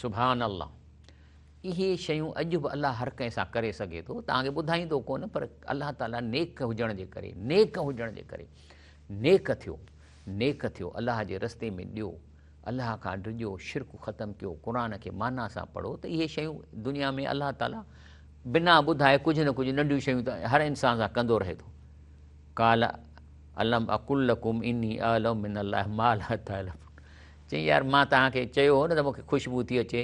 سبحان الله. اهي شيون اڄ به الله هر ڪنهن سان ڪري سگهي ٿو، توهان کي ٻڌائيندو ڪونه پر الله تعاليٰ نيڪ هجڻ جي ڪري، نيڪ هجڻ جي ڪري، نيڪ ٿيو، نيڪ ٿيو، الله جي رستي ۾ ڏيو، الله کان ڊڄو، شرڪ ختم ڪيو، قرآن کي معنيٰ سان پڙهو ته اهي شيون دنيا ۾ الله تعاليٰ بنا ٻڌائي ڪجهه نه ڪجهه ننڍيون شيون ته هر انسان سان ڪندو رهي ٿو. قال الم اقل لڪم اني اعلم من الله ما لا تعلمون چيائين يار مان توهان کي چيو هو نه ته مون کي خوشبو ٿي اچي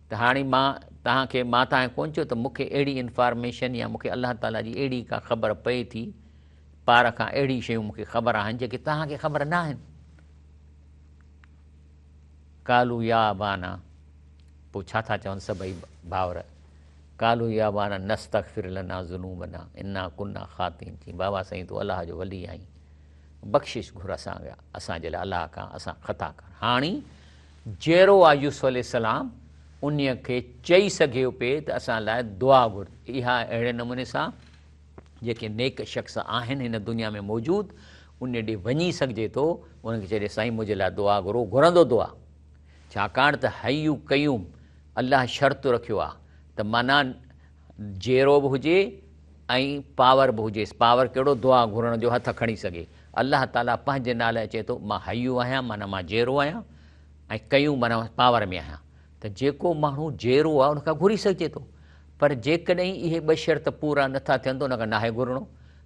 ته هاڻي مان توهان کي مان توهان کي ڪونه چيو ته مون کي اهڙي انفارميشن يا مون کي الله تعاليٰ جي اهڙي ڪا خبر پئي ٿي پار کان اهڙي شيون مون کي خبر آهن جيڪي توهان کي خبر نه آهن. قالوا يا ابانا پوء ڇا ٿا چون سڀئي ڀائر قالوا يا ابانا نستغفر لنا ذنوبنا انا كنا خاطئين چي بابا سائين تون الله جو ولي آهين بخشش گهر اسان اسان جي لاء الله کان اسان خطا ڪر هاڻي جيئرو آ يوسف عليه السلام انهي کي چئي سگهيو پئي ته اسان لاء دعا گهر اها اهڙي نموني سان جيڪي نيڪ شخص آهن هن دنيا ۾ موجود انهي ڏي وڃي سگهجي ٿو انهن کي چئجي سائين منهنجي لاء دعا گهرو گهرندو دعا ڇاڪاڻ ته حي قيوم الله شرط رکيو آ ته معنيٰ جيئرو به هجي ۽ پاور به هجيس پاور ڪهڙو دعا گهرڻ جو هٿ کڻي سگهي الله تعاليٰ پنهنجي نالي چئي ٿو مان حي آهيان معنيٰ مان جيئرو آهيان ۽ قيوم معنيٰ پاور ۾ آهيان ته جيڪو ماڻهو جيئرو آهي ان کان گهري سگهجي ٿو پر جيڪڏهن اهي ٻه شرط پورا نٿا ٿين ته ان کان ناهي گهرڻو.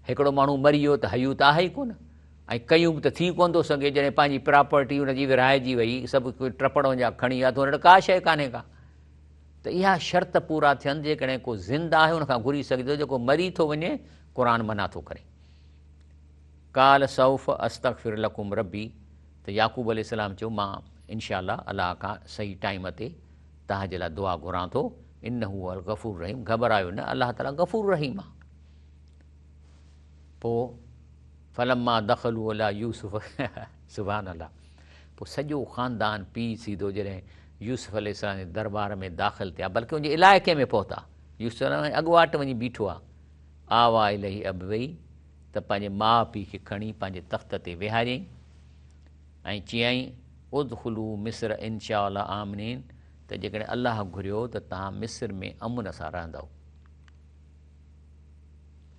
هڪڙو ماڻهو مري ويو ته حيو ته آهي ئي ڪونه ۽ قيوم ته ٿي ڪونه ٿو سگهي جڏهن پنهنجي پراپرٽي ان جي ورهائجي وئي سڀ ڪجهه ٽپڙ ان جا کڻي ويا ته ان وٽ ڪا شيء ڪانهي ڪا ته اها شرط پورا ٿين جيڪڏهن ڪو زنده آهي ان کان گهري سگهجي ٿو جيڪو مري ٿو وڃي قرآن منع ٿو ڪري. قال سوف استغفر لڪم ربي ته يعقوب عليه السلام چيو مان انشاء الله الله کان صحيح ٽائيم تي توهان جي لاء دعا گهران ٿو انه هو الغفور الرحيم گهٻرايو نه الله تعالي غفور رحيم آ پوء فلما دخلوا علي يوسف سبحان الله پوء سڄو خاندان پيء سيڌو جڏهن يوسف عليه السلام جي دربار ۾ داخل ٿيا، بلڪه ان جي علائقي ۾ پهتا، يوسف عليه السلام اڳواٽ وڃي بيٺو آ، آويٰ اليه ابويه، ته پنهنجي ماء پيء کي کڻي پنهنجي تخت تي ويهاريائين ۽ چيائين، ادخلوا مصر ان شاء الله آمنين، ته جيڪڏهن الله گهريو ته توهان مصر ۾ امن سان رهندؤ.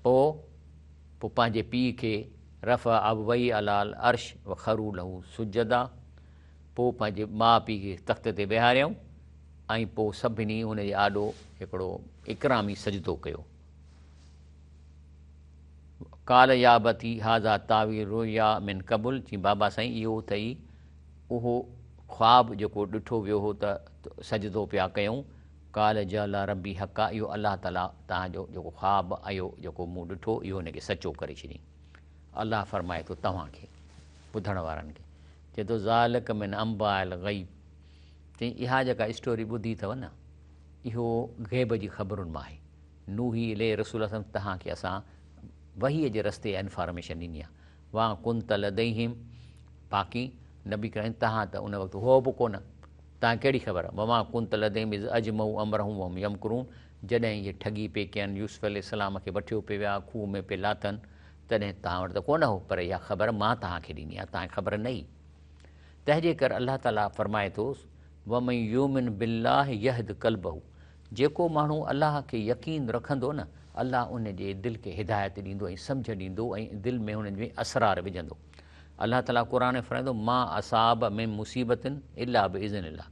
پوء پوء پنهنجي پيء کي رفع ابويه علي العرش وخروا له سجدا، پوء پنهنجي ماء پيء کي تخت تي ويهاريائون ۽ پوء سڀني هن جي آڏو هڪڙو اڪرامي سجدو ڪيو. قال يا ابتي هذا تاويل رؤيا من قبل، چيائين بابا سائين اهو اٿئي اهو خواب جيڪو ڏٺو ويو هو ته سجدو پيا ڪيون، قال جعل ربي حقا، اهو الله تعاليٰ توهان جو جيڪو خواب اهو جيڪو مون ڏٺو اهو ان کي سچو ڪري ڇڏيائين. الله فرمائي ٿو توهان کي ٻڌڻ وارن کي چئي ٿو ذالڪ من انباء الغيب، چئي اها جيڪا اسٽوري ٻڌي اٿو نه اهو غيب جي خبرن مان آهي. نوحي اليه رسول الله صلي الله عليه وسلم توهان کي اسان وحي جي رستي اها انفارميشن ڏني آهي. وما ڪنت لديهم، باقي نبي ڪريم توهان ته ان وقت هئو به ڪونه، توهان کي ڪهڙي خبر، وما ڪنت لديهم اذ اجمعوا امرهم وهم يمڪرون، جڏهن اهي ٺڳي پئي ڪين، يوسف عليه السلام کي وٺيو پئي ويا، کوهه ۾ پئي لاٿن، تڏهن توهان وٽ ته ڪونه هو، پر اها خبر مان توهان کي ڏني آهي، توهان کي خبر نه هئي. تنهن جي ڪري الله تعاليٰ فرمائي ٿو، ومن يؤمن بالله يهد قلبه، جيڪو ماڻهو الله کي يقين رکندو نه، الله ان جي دل کي هدايت ڏيندو ۽ سمجهه ڏيندو ۽ دل ۾ هن ۾ اسرار وجهندو. الله تعاليٰ قرآن ۾ فرمائي ٿو، ما اصاب من مصيبت الا باذن الله،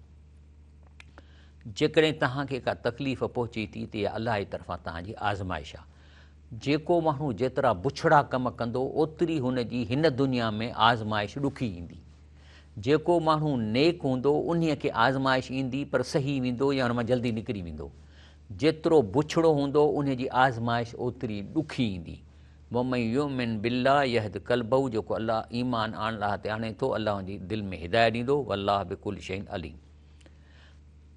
جيڪڏهن توهان کي ڪا تڪليف پهچي ٿي ته اها الله جي طرفان توهان جي آزمائش آهي. جيڪو ماڻهو جيترا بڇڙا ڪم ڪندو اوتري هن جي هن دنيا ۾ آزمائش ڏکي ايندي. جيڪو ماڻهو نيڪ هوندو انهيء کي آزمائش ايندي پر سهي ويندو يا ان مان جلدي نڪري ويندو. جيترو بڇڙو هوندو انهيء جي آزمائش اوتري ڏکي ايندي. ومن يؤمن بالله يهد قلبه جيڪو الله ايمان آڻ الله تي آڻي ٿو الله ان جي دل ۾ هدايت ڏيندو والله بڪل شيء عليم.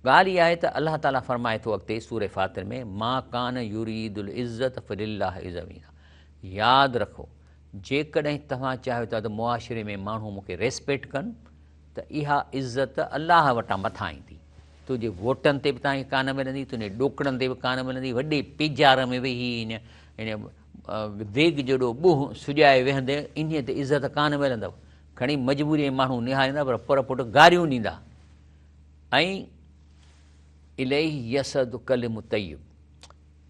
ڳالهه اها آهي ته الله تعاليٰ فرمائي ٿو اڳتي سورة فاطر ۾ ما ڪان يريد العزة فلله العزة ياد رکو جيڪڏهن توهان چاهيو ٿا ته معاشري ۾ ماڻهو مون کي ريسپيڪٽ ڪن ته اها عزت الله وٽان مٿان ايندي. تنهنجي ووٽن تي به توهان کي ڪانه ملندي، تنهنجي ڏوڪڙن تي به ڪانه ملندي، وڏي پيجار ۾ ويهي هن ديڳ جيڏو ٻوهه سجائي ويهندي انهيء تي عزت ڪانه ملندو. کڻي مجبوريء ۾ ماڻهو نهاريندا پر پر پٽ گاريون ڏيندا. ۽ اليه يصعد الڪلم الطيب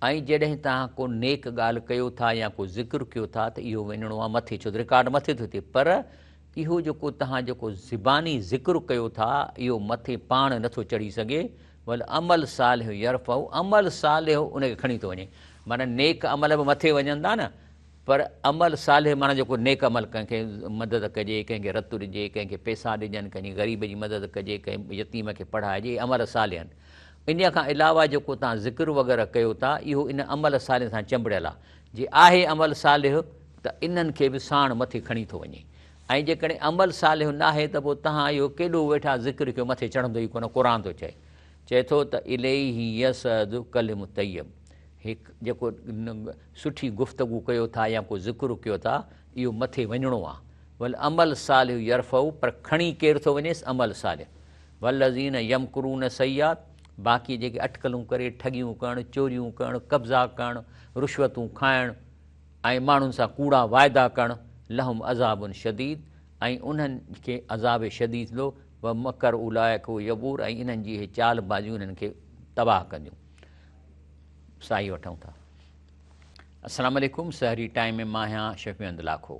۽ جڏهن توهان ڪو نيڪ ڳالهه ڪيو ٿا يا ڪو ذڪر ڪيو ٿا ته اهو وڃڻو آهي مٿي ڇو ته رڪارڊ مٿي ٿو ٿئي پر اهو جيڪو توهان جيڪو زباني ذڪر ڪيو ٿا اهو مٿي پاڻ نٿو چڙهي سگهي والعمل صالح يرفعه عمل صالح ان کي کڻي ٿو وڃي معنيٰ نيڪ عمل به مٿي وڃن ٿا نه پر عمل صالح معنيٰ جيڪو نيڪ عمل ڪنهن کي مدد ڪجي ڪنهن کي رت ڏجي ڪنهن کي پئسا ڏجن ڪنهن جي غريب جي مدد ڪجي ڪنهن يتيم کي پڙهائجي اهي عمل صالح آهن انهيء کان علاوه جيڪو توهان ذڪر وغيره ڪيو ٿا اهو ان عمل صالح سان چنبڙيل آهي. جي آهي عمل صالح ته انهن کي به ساڻ مٿي کڻي ٿو وڃي ۽ جيڪڏهن عمل صالح ناهي ته پوء توهان اهو ڪيڏو ويٺا ذڪر ڪيو مٿي چڙهندو ئي ڪونه. قرآن ٿو چئي چئي ٿو ته اليه يصعد الڪلم الطيب هڪ جيڪو سٺي گفتگو ڪيو ٿا يا ڪو ذڪر ڪيو ٿا اهو مٿي وڃڻو آهي. والعمل الصالح يرفعه پر کڻي ڪير ٿو وڃيس عمل صالح. والذين يمڪرون السيئات باقي جيڪي اٽڪلون ڪري ٺڳيون ڪرڻ، چوريون ڪرڻ، قبضا ڪرڻ، رشوتون کائڻ ۽ ماڻهن سان ڪوڙا واعدا ڪرڻ، لهم عذاب شديد ۽ انهن کي عذاب شديد ٿيندو، ومڪر اولئک هو يبور ۽ انهن جي اهي چال بازيون انهن کي تباهه ڪنديون. ساهي وٺون ٿا. السلام عليڪم سحري ٽائيم ۾ مان آهيان شفيع احمد لاکو.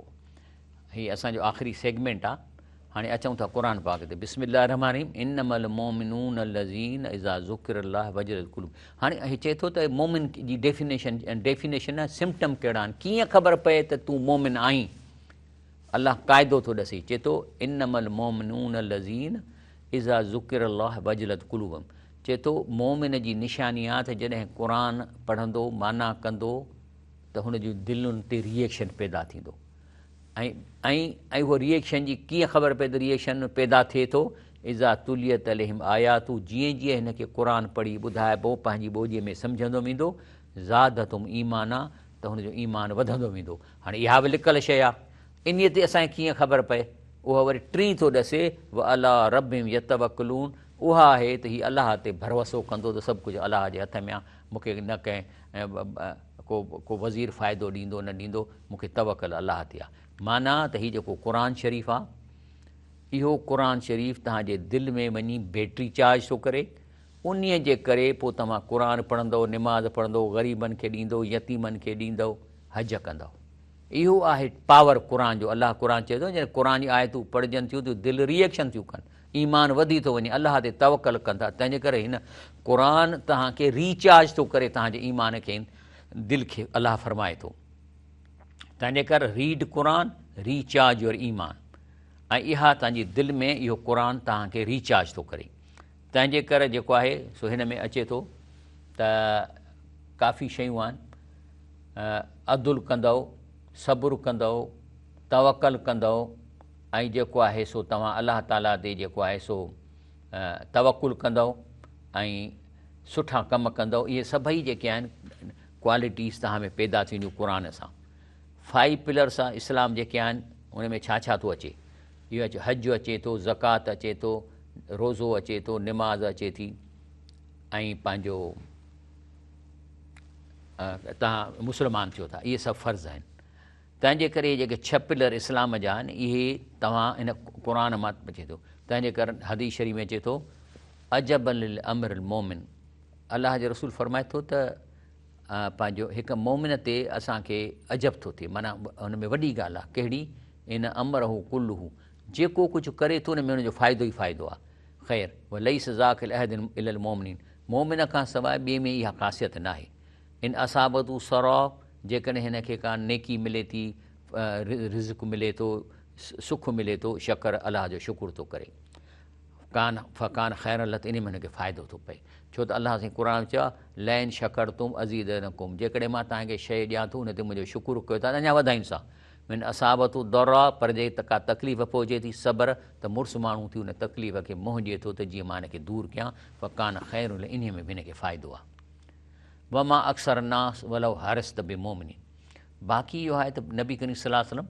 هي اسان جو آخري سيگمينٽ آ. هاڻي اچون ٿا قرآن پاڪ تي. بسم الله الرحمٰن الرحيم انما المؤمنون الذين اذا ذڪر الله وجلت قلوب. هاڻي هي چئي ٿو ته مؤمن جي ڊيفينيشن، ڊيفينيشن نه سمپٽم ڪهڙا آهن، ڪيئن خبر پئي ته تون مؤمن آهين. الله قاعدو ٿو ڏسي، چئي ٿو انما المؤمنون الذين اذا ذڪر الله وجلت قلوبهم. چئي ٿو مؤمن جي نشاني آ ته جڏهن قرآن پڙهندو، معنيٰ ڪندو ته هن جون دلن تي ريئيڪشن پيدا ٿيندو. ۽ ۽ ۽ اهو ريئيڪشن جي ڪيئن خبر پئي ته ريئيڪشن پيدا ٿئي ٿو اذا تليت عليهم آياته جيئن جيئن هن کي قرآن پڙهي ٻڌائبو پنهنجي ٻوليء ۾ سمجهندو ويندو زادتهم ايمانا ته هن جو ايمان وڌندو ويندو هاڻي اها به لڪل شيء آهي انهيء تي اسان کي ڪيئن خبر پئي اها وري ٽين ٿو ڏسي، وعليٰ ربهم يتوڪلون، اها آهي ته هي الله تي ڀروسو ڪندو ته سڀ ڪجهه الله جي هٿ ۾ آهي، مون کي نه ڪنهن ڪو ڪو وزير فائدو ڏيندو نه ڏيندو، مون کي توڪل الله تي آهي. معنيٰ ته هي جيڪو قرآن شريف آهي، اهو قرآن شريف توهان جي دل ۾ وڃي بيٽري چارج ٿو ڪري، انهيء جي ڪري پوء توهان قرآن پڙهندؤ، نماز پڙهندؤ، غريبن کي ڏيندؤ، يتيمن کي ڏيندؤ، حج ڪندؤ. اهو آهي پاور قرآن جو. الله قرآن چئي ٿو جڏهن قرآن جون آيتون پڙهجن ٿيون ته دل ري ايڪشن ٿيون ڪن، ايمان وڌي ٿو وڃي، الله تي توڪل ڪن ٿا، تنهن جي ڪري هن قرآن توهان کي ريچارج ٿو ڪري توهان جي ايمان کي دل کي الله فرمائي ٿو. تنهن جي ڪري ريڊ قرآن ريچارج your ايمان ۽ اها توهان جي دل ۾ اهو قرآن توهان کي ريچارج ٿو ڪري. تنهن جي ڪري جيڪو آهي سو هن ۾ اچي ٿو ته ڪافي شيون آهن، عدل ڪندؤ، صبر ڪندؤ، توڪل ڪندؤ ۽ جيڪو آهي سو توهان الله تعاليٰ تي جيڪو آهي سو توڪل ڪندؤ ۽ سٺا ڪم ڪندؤ، اهي سڀئي جيڪي آهن ڪوالٽيز توهان ۾ پيدا ٿينديون قرآن سان. فائيو پلرس آف اسلام جيڪي آهن ان ۾ ڇا ڇا ٿو اچي؟ اهو اچي حج اچي ٿو، زڪوات اچي ٿو، روزو اچي ٿو، نماز اچي ٿي ۽ پنهنجو توهان مسلمان ٿيو ٿا، اهي سڀ فرض آهن. تنهن جي ڪري جيڪي ڇهه پلر اسلام جا آهن اهي توهان ان قرآن مان اچي ٿو. تنهن جي ڪري حديث شريف ۾ اچي ٿو عجبا للامر المومن، الله جو رسول فرمائي ٿو ته پنهنجو هڪ مومن تي اسان کي عجب ٿو ٿئي، معنيٰ هن ۾ وڏي ڳالهه آهي، ڪهڙي؟ ان امره ڪله، جيڪو ڪجهه ڪري ٿو ان ۾ ان جو فائدو ئي فائدو آهي. خير، وليس ذاک لاحد الا المومنين، مومن کان سواء ٻئي ۾ اها خاصيت ناهي. ان اصابته سراء، جيڪڏهن هن کي ڪا نيڪي ملي ٿي، رزق ملي ٿو، سک ملي ٿو، شڪر، الله جو شڪر ٿو ڪري. ڪان فڪان خيرا له ته انهي ۾ هن کي فائدو ٿو پئي ڇو ته الله سائين قرآن ۾ چيو آهي لئن شڪرتم ازيدنڪم جيڪڏهن مان توهان کي شيء ڏيان ٿو ان تي منهنجو شڪر ڪيو ٿا ته اڃا وڌائيندوسان من اصابته ضراء پر جي ڪا تڪليف پهچي ٿي صبر ته مڙس ماڻهو ٿي ان تڪليف کي منهن ڏئي ٿو ته جيئن مان هن کي دور ڪيان فڪان خيرا له انهي ۾ به هن کي فائدو آهي وما اڪثر الناس ولو حرصت بمؤمنين باقي اهو آهي ته نبي ڪريم صلي الله عليه وسلم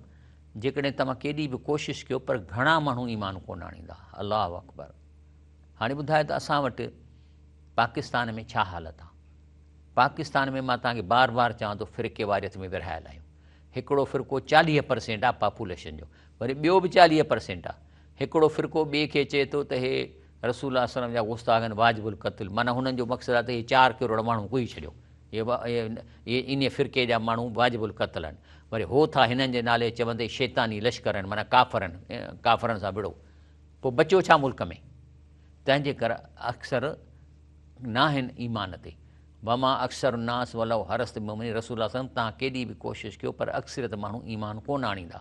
جيڪڏهن توهان ڪيڏي به ڪوشش ڪيو پر گهڻا ماڻهو ايمان ڪونه آڻيندا. الله اڪبر. هاڻي ٻڌايو ته اسان وٽ پاڪستان ۾ ڇا حالت آ؟ پاڪستان ۾ مان توهان کي بار بار چوان ٿو فرقي واريت ۾ ورهايل آهيون. هڪڙو فرقو 40% آ پاپوليشن جو، وري ٻيو به 40% آ. هڪڙو فرقو ٻئي کي چئي ٿو ته هي رسول الله صلي الله عليه وسلم جا گستاخ آهن واجب القتل، معنيٰ هنن جو مقصد آ ته هي 4 ڪروڙ ماڻهو ڪهي ڇڏيو. اهي انهيء فرقي جا ماڻهو واجب القتل آهن. وري هو ٿا هنن جي نالي چون ته اهي شيطاني لشڪر آهن معنيٰ ڪافر آهن، ڪافرن سان وڙهو. پوء بچيو ڇا ملڪ ۾؟ تنهن جي ڪر اڪثر ناهن ايمان تي. وما اڪثر الناس ولو حرصت بمؤمنين رسول الله صلي الله عليه وسلم توهان ڪيڏي به ڪوشش ڪيو پر اڪثريت ماڻهو ايمان ڪونه آڻيندا.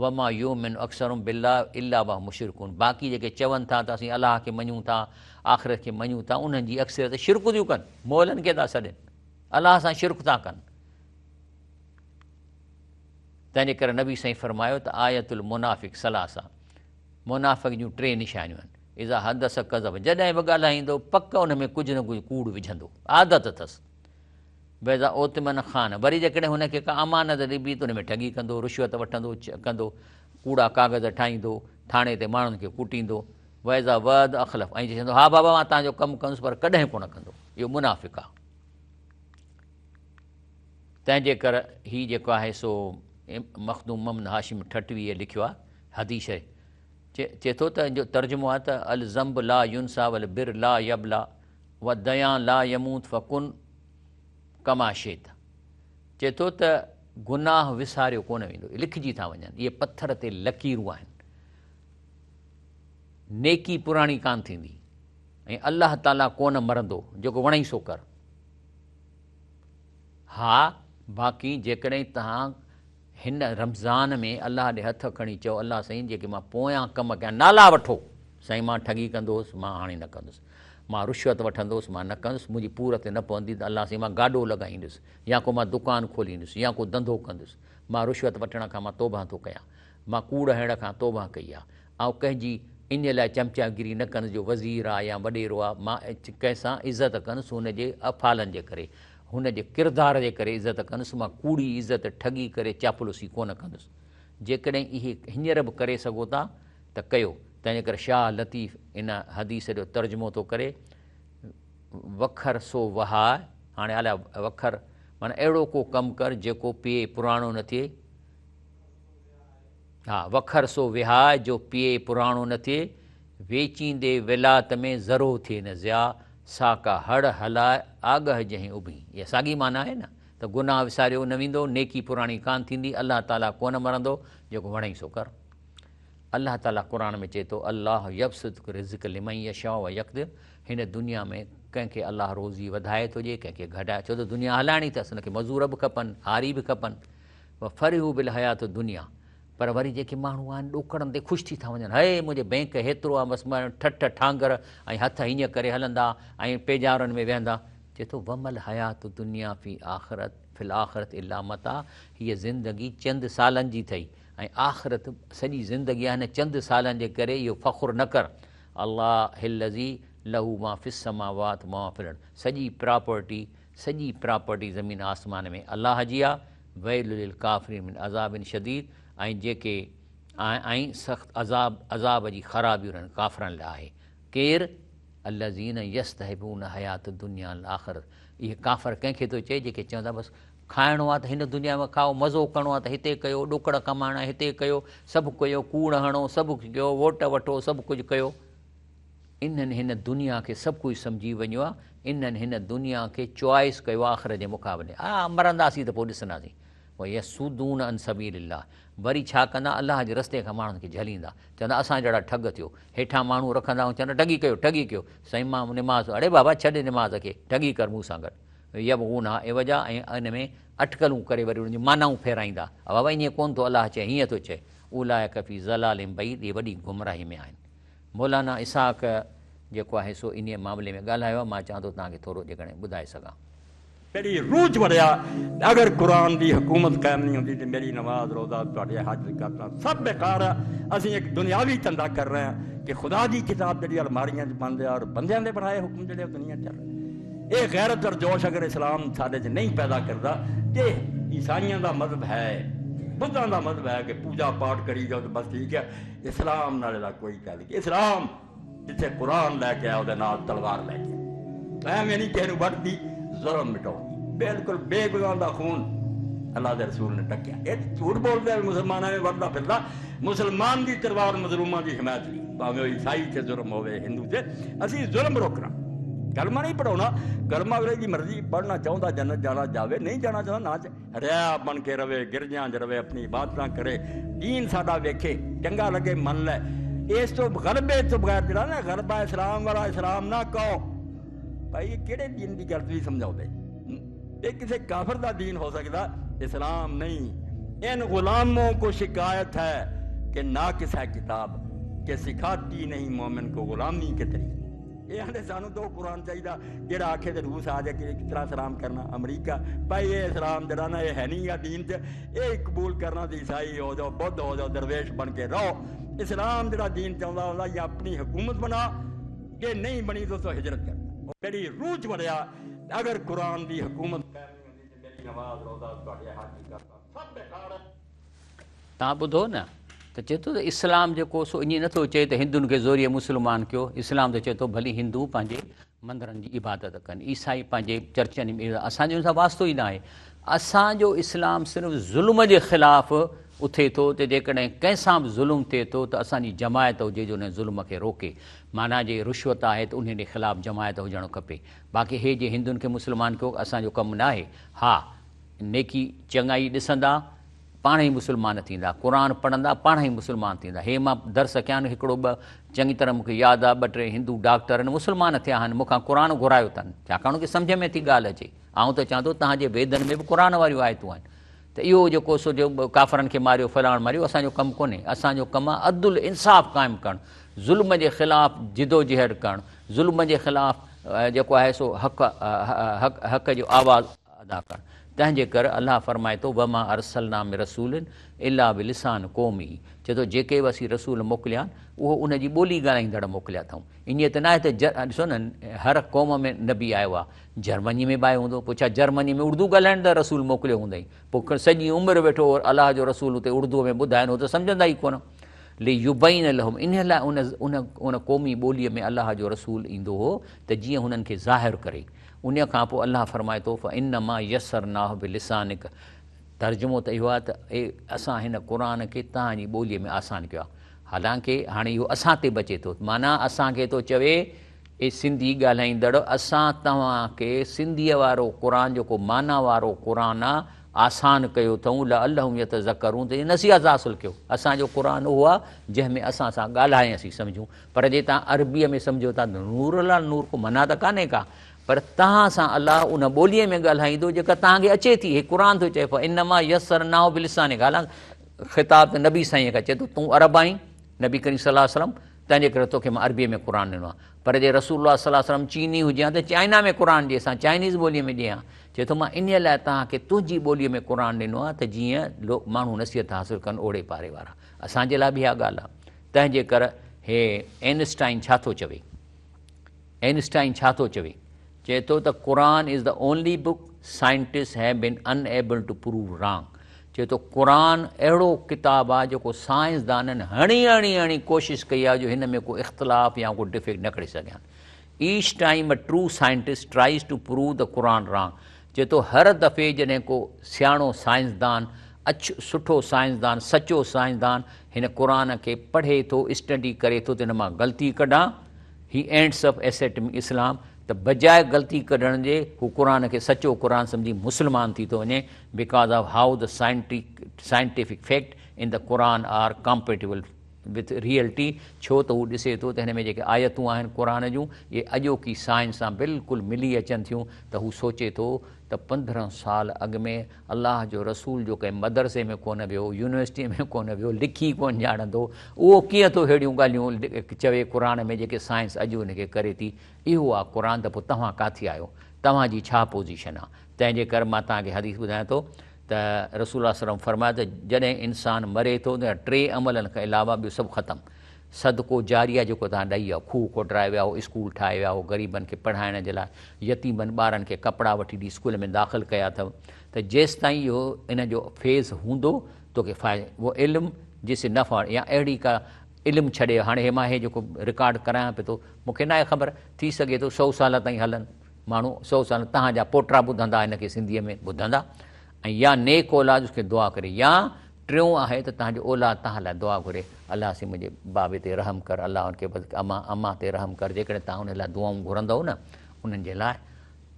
وما يؤمن اڪثرهم بالله الا وهم مشرڪون باقي جيڪي چون ٿا ته اسين الله کي مڃون ٿا آخرت کي مڃون ٿا انهن جي اڪثريت شرڪ ٿيون ڪن مئلن کي ٿا سڏين الله سان شرڪ ٿا ڪن تنهن جي ڪري نبي سائين فرمايو ته آيت المنافق ثلاثه منافق جون ٽي نشانيون آهن اذا حدث ڪذب جڏهن به ڳالهائيندو پڪ ان ۾ ڪجهه نه ڪجهه ڪوڙ وجهندو عادت اٿس ويزا اوتمن خان وري جيڪڏهن هن کي ڪا امانت ڏبي ته ان ۾ ٺڳي ڪندو، رشوت وٺندو، ڪندو، ڪوڙا ڪاغذ ٺاهيندو، ٿاڻي تي ماڻهن کي ڪٽيندو. ويزا وعد اخلف ۽ چوندو ها بابا مان توهان جو ڪم ڪندس پر ڪڏهن ڪونه ڪندو. اهو منافق آهي. تنهن جي ڪر هي جيڪو آهي سو مخدوم محمد هاشم ٺٽويء لکيو آهي حديث شريف چئي ٿو ته ان جو ترجمو آهي ته الذنب لا ينسيٰ والبر لا يبليٰ والديان لا يموت فڪن ڪما شئت چئي ٿو ته گناهه وساريو ڪونه ويندو، اهي لکجي ٿا وڃن، اهي پٿر تي لڪيرون آهن، نيڪي پراڻي ڪانه ٿيندي ۽ الله تعاليٰ ڪونه مرندو، جيڪو وڻئي سو ڪر. ها باقي جيڪڏهن توهان هن رمضان ۾ الله ڏي هٿ کڻي چئو الله سائين جيڪي مان پويان ڪم ڪيا نالا وٺو سائين مان ٺڳي ڪندو هوس مان هاڻي نه ڪندس مان رشوت وٺندو هوس مان نه ڪندس منهنجي پور تي نه پوندي ته الله سائين مان گاڏو لڳائيندس يا ڪو مان دڪان کوليندس يا ڪو ڌنڌو ڪندس مان رشوت وٺڻ کان مان توبهه ٿو ڪيان مان ڪوڙ هڻڻ کان توبهه ڪئي آ آئون ڪنهن جي انهيء لاء چمچاگيري نه ڪندس جو وزير آ يا وڏيرو آ مان ڪنهن سان عزت ڪندس هن جي افعالن جي ڪري هن جي ڪردار جي ڪري عزت ڪندس، مان ڪوڙي عزت ٺڳي ڪري چاپلوسي ڪونه ڪندس. جيڪڏهن اهي هينئر به ڪري سگهو ٿا ته ڪيو. تنهنجي ڪري شاهه لطيف ان حديث جو ترجمو ٿو ڪري، وکر سو وهاء، هاڻي الا وکر معنيٰ اهڙو ڪو ڪم ڪر جيڪو پيئي پراڻو نه ٿئي. ها، وکر سو وهاء جو پيئي پراڻو نه ٿئي، ويچيندي ولات ۾ ذرو ٿئي نه ضياء، سا ڪا هڙ هلاء آڳهه جنهن اڀين. اها ساڳي معنيٰ آهي نه ته گناهه وساريو نه ويندو، نيڪي پراڻي ڪانه ٿيندي، الله تعاليٰ ڪونه مرندو، جيڪو وڻئي سو ڪر. الله تعاليٰ قرآن ۾ چئي ٿو، الله يبسط الرزق لمن يشاء ويقدر، هن دنيا ۾ ڪنهن کي الله روزي وڌائي ٿو ڏئي، ڪنهن کي گهٽائي، ڇو ته دنيا هلائڻي اٿس، ان کي مزور به کپن، هاري به کپن. وفرحوا بالحياة الدنيا پر وري جيڪي ماڻهو آهن ڏوڪڙن تي خوش ٿي ٿا وڃن، هي منهنجي بئنڪ هيترو آهي بس ٺٺ ٺانگر ۽ هٿ هيئن ڪري هلندا ۽ پيجارن ۾ ويهندا. چئي ٿو وما الحياة الدنيا في آخرت في الاخرت الا متاع هيء زندگي چند سالن جي اٿئي ۽ آخرت سڄي زندگي آهي هن چند سالن جي ڪري اهو فخر نه ڪر الله الذي له ما في السماوات وما في الارض سڄي پراپرٽي سڄي پراپرٽي زمين آسمان ۾ الله جي آ، ويل للڪافرين من عذاب شديد ۽ جيڪي ۽ سخت عذاب عذاب جي خرابي انهن ڪافرن لاء آهي. ڪير؟ الذين يستحبون الحياة الدنيا علي الاخرة اهي ڪافر ڪنهن کي ٿو چئي جيڪي چون ٿا بس کائڻو آ ته هن دنيا ۾ کائو مزو ڪرڻو آ ته هتي ڪيو ڏوڪڙ ڪمائڻا هتي ڪيو سڀ ڪيو ڪوڙ هڻو سڀ ڪيو ووٽ وٺو سڀ ڪجهه ڪيو. انهن هن دنيا کي سڀ ڪجهه سمجهي وڃيو آ، انهن هن دنيا کي چوائس ڪيو آ آخرت جي مقابلي، آ مرنداسين ته پوء ڏسنداسين. ويصدون عن سبيل الله وري ڇا ڪندا الله جي رستي کان ماڻهن کي جهليندا، چوندا اسان جهڙا ٺڳ ٿيو، هيٺان ماڻهو رکندا ۽ چوندا ٺڳي ڪيو ٺڳي ڪيو، سائين مان نماز اڙي بابا ڇڏ نماز کي ٺڳي ڪر مون سان گڏ، يبغونها عوجا ۽ ان ۾ اٽڪلون ڪري وري انهن جون معنائون ڦيرائيندا، بابا ائين ڪونه ٿو الله چئي هيئن ٿو چئي، اولئڪ في ضلال بعيد اهي وڏي گمراهي ۾ آهن. مولانا اسحاق جيڪو آهي سو انهيء معاملي ۾ ڳالهايو آهي، مان چاهيان ٿو توهان کي ٿورو جيڪڏهن ٻڌائي سگهان. میری روح چ وڑیا تے اگر قرآن دی حکومت قائم نہیں ہوندی تے میری نماز روزہ تہاڈے حج زکاتاں سب بیکار ہے۔ اسیں ایک دنیاوی دھندا کر رہے ہیں کہ خدا دی کتاب جڑی الماریاں چ بند ہے اور بندیاں دے بنائے حکم جڑے او دنیا چل رہے۔ اے غیرت اور جوش اگر اسلام ساڈے چ نہیں پیدا کردا تے عیسائیاں دا مذہب ہے، بدھاں دا مذہب ہے کہ پوجا پاٹ کری جاؤ تے بس ٹھیک ہے۔ اسلام نال دا کوئی تعلق۔ اسلام جتھے قرآن لے کے آیا اودے نال تلوار لے کے آیا، ایویں نہیں کسی نوں وڈ دی، ظلم مٹاؤ دی۔ بالکل بے گناہ دا خون اللہ دے رسول نے ڈکیا۔ اے جھوٹ بول دے مسلمان ایویں وڈدا پھردا۔ مسلمان دی تلوار مظلوماں دی حمایت لی، بھاویں او عیسائی تے ظلم ہوے ہندو تے، اسی ظلم روکنا، کلمہ نہیں پڑھاؤنا۔ کلمہ اگلے دی مرضی، پڑھنا چاہندا جنت جانا جاوے، نہیں جانا چاہندا نہ۔ ریا بن کے رہے، گرجیاں چ رہے، اپنی عبادتاں کرے، دین ساڈا ویکھے چنگا لگے من لے۔ اس تو غلبے تو بغیر جڑا نا غلبہ اسلام والا اسلام نہ کہو بھائی، یہ کیڑے دین دی گل تسی سمجھاؤ دے؟ یہ کسے کافر دا دین ہو سکدا، اسلام نہیں۔ ان غلاموں کو شکایت ہے کہ ناقص ہے کتاب، کہ سکھاتی نہیں مومن کو غلامی کے طریقے۔ یہ آندے سانو تو قرآن چاہیے جڑا آکھے تے روس آ جائے کہ کس طرح سلام کرنا، امریکہ۔ بھائی یہ اسلام جڑا نا یہ ہے نہیں گا دین تے، یہ قبول کرنا تے عیسائی ہو جاؤ، بدھ ہو جاؤ، درویش بن کے رہو۔ اسلام جڑا دین چاہندا ہوندا یا اپنی حکومت بنا، جے نہیں بنی تو تو ہجرت کر۔ میری روح چ وڑیا اگر قرآن دی حکومت قائم نہیں ہوندی تے میری نماز روزہ تہاڈے حج زکاتاں سب بیکار ہے۔ توهان ٻڌو نه ته چئي ٿو ته اسلام جيڪو سو ائين نٿو چئي ته هندن کي زوريء مسلمان ڪيو، اسلام ته چئي ٿو ڀلي هندو پنهنجي مندرن جي عبادت ڪن، عيسائي پنهنجي چرچن ۾، اسان جو ان سان واسطو ئي ناهي. اسان جو اسلام صرف ظلم جي خلاف اٿي ٿو ته جيڪڏهن ڪنهن سان به ظلم ٿئي ٿو ته اسان جي جماعت هجي جو ان ظلم کي روڪي، معنيٰ جي رشوت آهي ته انهي جي خلاف جماعت هجڻ کپي، باقي هي جي هندن کي مسلمان ڪيو اسان جو ڪم ناهي. ها نيڪي چڱائي ڏسندا پاڻ ئي مسلمان ٿيندا، قرآن پڙهندا پاڻ ئي مسلمان ٿيندا. هي مان درس ڪيا آهن هڪڙو ٻه چڱي طرح مون کي ياد آ، ٻه ٽي هندو ڊاڪٽر آهن مسلمان ٿيا آهن، مون کان قرآن گهرايو اٿن، ڇاڪاڻ ان کي سمجهه ۾ ٿي ڳالهه اچي. آئون ته چوان ٿو توهان جي ويدن ۾ به قرآن واريون آيتون آهن ته اهو جيڪو سو جو ڪافرن کي ماريو فلاڻ ماريو اسان جو ڪم ڪونهي. اسان جو ڪم آ عدل انصاف قائم ڪرڻ، ظلم جي خلاف جدوجهد ڪرڻ، ظلم جي خلاف جيڪو آهي سو حق حق جو آواز ادا ڪرڻ. تنهن جي ڪر الله فرمائي ٿو، وما ارسلنا من رسول الا بلسان قومه، چئي ٿو جيڪي به اسين رسول موڪليا آهن اهو ان جي ٻولي ڳالهائيندڙ موڪليا اٿئون. ائين ته ناهي ته ڏسو نه هر قوم ۾ نبي آيو آهي، جرمني ۾ به آيو هوندو، پوء ڇا جرمني ۾ اردو ڳالهائيندڙ رسول موڪليو هوندائين؟ پوء سڄي عمر ويٺو الله جو رسول اتي اردوء ۾ ٻڌائين هو ته سمجهندا ئي ڪونه. ليبين لهم انهيء لاء ان قومي ٻوليء ۾ الله جو رسول ايندو هو ته جيئن هنن کي ظاهر ڪري. انهيء کان پوء الله فرمائي ٿو فانما يسرناه بلسانک ترجمو ته اهو آهي ته اي اسان هن قرآن کي توهان جي ٻوليء ۾ آسان ڪيو آهي. حالانڪه هاڻي اهو اسان تي به اچي ٿو معنيٰ اسان کي ٿو چوي اي سنڌي ڳالهائيندڙ اسان توهان کي سنڌيء وارو قرآن جيڪو معنيٰ وارو قرآن آهي آسان ڪيو اٿئون لعلهم يتذڪرون ته جيئن نصيحت حاصل ڪيو. اسان جو قرآن اهو آهي جنهن ۾ اسان سان ڳالهائي اسين سمجهون پر جي توهان عربيء ۾ سمجهو ٿا ته نور الله نور ڪو معنيٰ ته ڪانهي ڪا پر توهان سان الله ان ٻوليء ۾ ڳالهائيندو جيڪا توهان کي اچي ٿي. هي قرآن ٿو چئي فانما يسرناه بلسانک حالانڪ خطاب ته نبي سائينء کان چئي ٿو تون عرب آهين نبي ڪريم صلي الله عليه وسلم تنهن جي ڪري توکي مان عربيء ۾ قرآن ڏنو آهي پر جي رسول الله صلي الله عليه وسلم چيني هجي ها ته چائنا ۾ قرآن ڏيس ها چائنيز ٻوليء ۾ ڏي ها. چئي ٿو مان انهيء لاء توهان کي تنهنجي ٻوليء ۾ قرآن ڏنو آهي ته جيئن ماڻهو نصيحت حاصل ڪن اوڙي پاري وارا. اسان جي لاء به اها ڳالهه آهي. تنهن جي ڪر هي اينسٽائن ڇا ٿو چوي؟ اينسٽائن ڇا ٿو چوي؟ چئي ٿو ته Quran is the only book scientist have been unable to prove wrong. چئي ٿو قرآن اهڙو ڪتاب آهي جيڪو سائنسدانن هڻي هڻي هڻي ڪوشش ڪئي آهي جو هن ۾ ڪو اختلاف يا ڪو ڊفيڪٽ نه ڪڍي سگهيا آهن. Each time a true scientist tries to prove the Quran wrong چئي ٿو هر دفعي جڏهن ڪو سياڻو سائنسدان اڇ سٺو سائنسدان سچو سائنسدان هن قرآن کي پڙهي ٿو اسٽڊي ڪري ٿو ته هن مان غلطي ڪڍان هي اينڊس اپ ايسيپٽنگ اسلام ته بجاء غلطي ڪڍڻ جي هو قرآن کي سچو قرآن سمجهي مسلمان ٿي ٿو وڃي because of how the scientific fact in the Quran are compatible with reality ڇو ته هو ڏسي ٿو ته هن ۾ جيڪي آيتون آهن قرآن جون اهي اڄوڪي سائنس سان بلڪل ملي اچن ٿيون ته هو سوچي ٿو ته 15 سال اڳ ۾ الله جو رسول جو ڪنهن مدرسي ۾ ڪونه ويو يونيورسٽي ۾ ڪونه ويو لکي ڪونه ڄاڻندو اهو ڪيئن ٿو ههڙيون ڳالهيون چوي قرآن ۾ جيڪي سائنس اڄ ان کي ڪري ٿي اهو آ قرآن ته پوء توهان ڪاٿي آهيو توهان جي ڇا پوزيشن آ تنهن جي ڪري مان توهان کي حديث ٻڌايان ٿو ته رسول الله صلي الله عليه وسلم فرمايو ته جڏهن انسان مري ٿو ته ٽي عملن کان علاوه ٻيو سڀ ختم. صدقو جاريه جيڪو توهان ڏئي ويا، کوهه کوٽرائي ويا هو، اسڪول ٺاهي ويا هو، غريبن کي پڙهائڻ جي لاء، يتيمن ٻارن کي ڪپڙا وٺي ڏئي اسڪول ۾ داخل ڪيا اٿو ته جيستائين اهو ان جو فيض هوندو توکي فائدو اهو علم جس نفع يا اهڙي ڪا علم ڇڏي هاڻي هي مان هي جيڪو رڪارڊ ڪرايان پيو ٿو مون کي ناهي خبر ٿي سگهي ٿو سئو سال تائين هلن. ماڻهو سو سال تهان جا پوٽا ٻڌندا هن کي سنڌيء ۾ ٻڌندا ۽ يا نيڪ اولاد اس کي دعا ڪري يا ٽيون آهي ته تهان جو اولاد تهان لاء دعا گهري الله سين منهنجي بابي تي رحم ڪر الله ان کي امان امان تي رحم ڪر جيڪڏهن تهان ان لاء دعائون گهرندؤ نه انهن جي لاء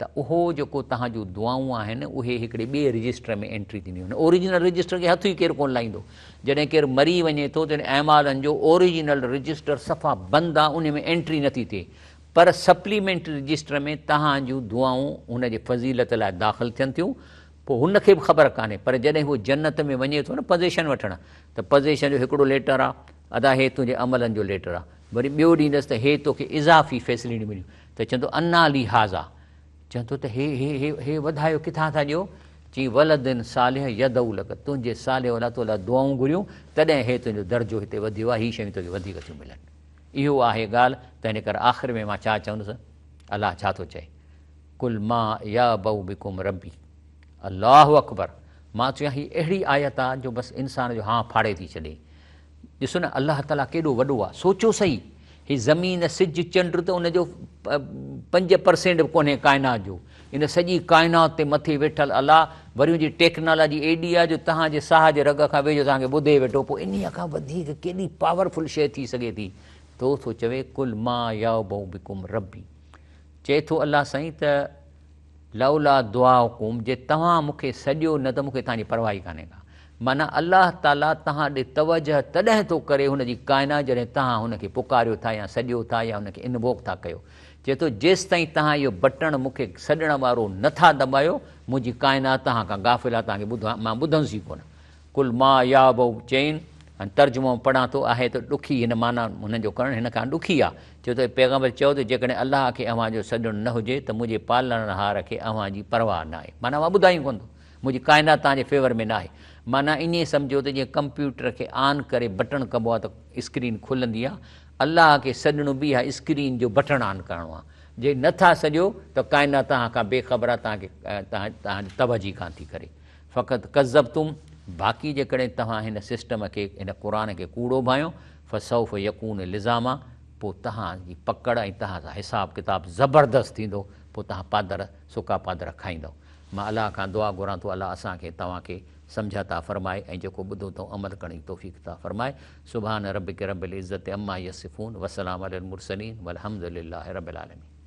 ته اهو جيڪو تهان جون دعائون آهن اهي هڪڙي ٻئي رجسٽر ۾ انٽري ٿينديون آهن اوريجنل رجسٽر کي هٿ ئي ڪير ڪونه لائيندو جڏهن ڪير مري وڃي ٿو تڏهن اعمالن جو اوريجنل رجسٽر صفا بند آهي ان ۾ انٽري نٿي ٿئي پر سپليمينٽري رجسٽر ۾ توهان جون دعائون هن جي فضيلت لاء داخل ٿين ٿيون، پوء هن کي به خبر ڪانهي، پر جڏهن هو جنت ۾ وڃي ٿو نه پزيشن وٺڻ ته پزيشن جو هڪڙو ليٽر آ، ادا هي تنهنجي عملن جو ليٽر آ، وري ٻيو ڏيندس ته هي توکي اضافي فيسلٽيون مليون ته چوندو انا لي هذا، چوندو ته هي هي هي هي وڌايو ڪٿان ٿا ڏيو؟ چي ولد صالح يدعو لڪ، تنهنجي صالح اولاد تو لاء دعائون گهريون تڏهن هي تنهنجو درجو هتي وڌيو آ، هي شيون توکي وڌيڪ ٿيون ملن. اهو آهي ڳالهه، تنهن ڪري آخر ۾ مان ڇا چوندس، الله ڇا ٿو چئي، قل ما يعبأ بڪم ربي، الله اڪبر، مان چيان هي اهڙي آيت آ جو بس انسان جو هانء ڦاڙي ٿي ڇڏي. ڏسو نه الله تعاليٰ ڪيڏو وڏو آ، سوچو سهي، هي زمين، سج، چنڊ ته ان جو 5% به ڪونهي ڪائنات جو، ان سڄي ڪائنات تي مٿي ويٺل الله، وري ان جي ٽيڪنالاجي ايڏي آهي جو توهان جي ساهه جي رڳ کان ويجهو توهان کي ٻڌي ويٺو، پوء انهيء کان وڌيڪ ڪيڏي پاورفل شيء ٿي سگهي ٿي؟ ٿو ٿو چوي قل ما يعبأ بڪم ربي، چئي ٿو الله سائين ته لولا دعاؤڪم، جي توهان مون کي سڏيو نه ته مون کي توهان جي پرواهه ئي ڪانهي ڪا. معنيٰ الله تعاليٰ توهان ڏي توجهه تڏهن ٿو ڪري هن جي ڪائنات جڏهن توهان هن کي پڪاريو ٿا يا سڏيو ٿا يا هن کي انووڪ ٿا ڪيو. چئي ٿو جيستائين توهان اهو بٽڻ مون کي سڏڻ وارو نه ٿا دٻايو، منهنجي ڪائنات توهان کان غافل آهي، توهان کي ٻڌان مان ٻڌندس ئي ڪونه. قل ما يعبأ چئين، هاڻي ترجمو پڙهان ٿو، آهي ته ڏکي هن معنيٰ هن جو ڪرڻ هن کان ڏکي آهي. چئي ٿو اي پيغمبر چئو ته جيڪڏهن الله کي اوهان جو سڏڻ نه هجي ته منهنجي پالڻهار کي اوهان جي پرواهه ناهي. معنيٰ اوهان ٻڌائين ڪونه ٿو. منهنجي ڪائنات توهان جي فيور ۾ ناهي. معنيٰ ائين سمجهو ته جيئن ڪمپيوٽر کي آن ڪري بٽڻ ڪبو آهي ته اسڪرين کلندي آهي، الله کي سڏڻ به اها اسڪرين جو بٽڻ آن ڪرڻو آهي. جي نه ٿا سڏيو ته ڪائنات توهان کان بي خبر آهي، توهان کي توهان جي توجه ئي ڪانه ٿي ڪري. فقد ڪذبتم باقي جيڪڏهن توهان هن سسٽم کي، هن قرآن کي ڪوڙو ڀانيو، فسوف يڪون لزاما پوء توهان جي پڪڙ ۽ توهان سان حساب ڪتاب زبردست ٿيندو، پوء توهان پادر، سڪا پادر کائيندؤ. مان الله کان دعا گهران ٿو الله اسان کي توهان کي سمجهه عطا فرمائي ۽ جيڪو ٻڌو اٿئون عمل ڪرڻ جي توفيق عطا فرمائي. سبحان ربک رب العزت عما يصفون وسلام علي المرسلين والحمد لله رب العالمين.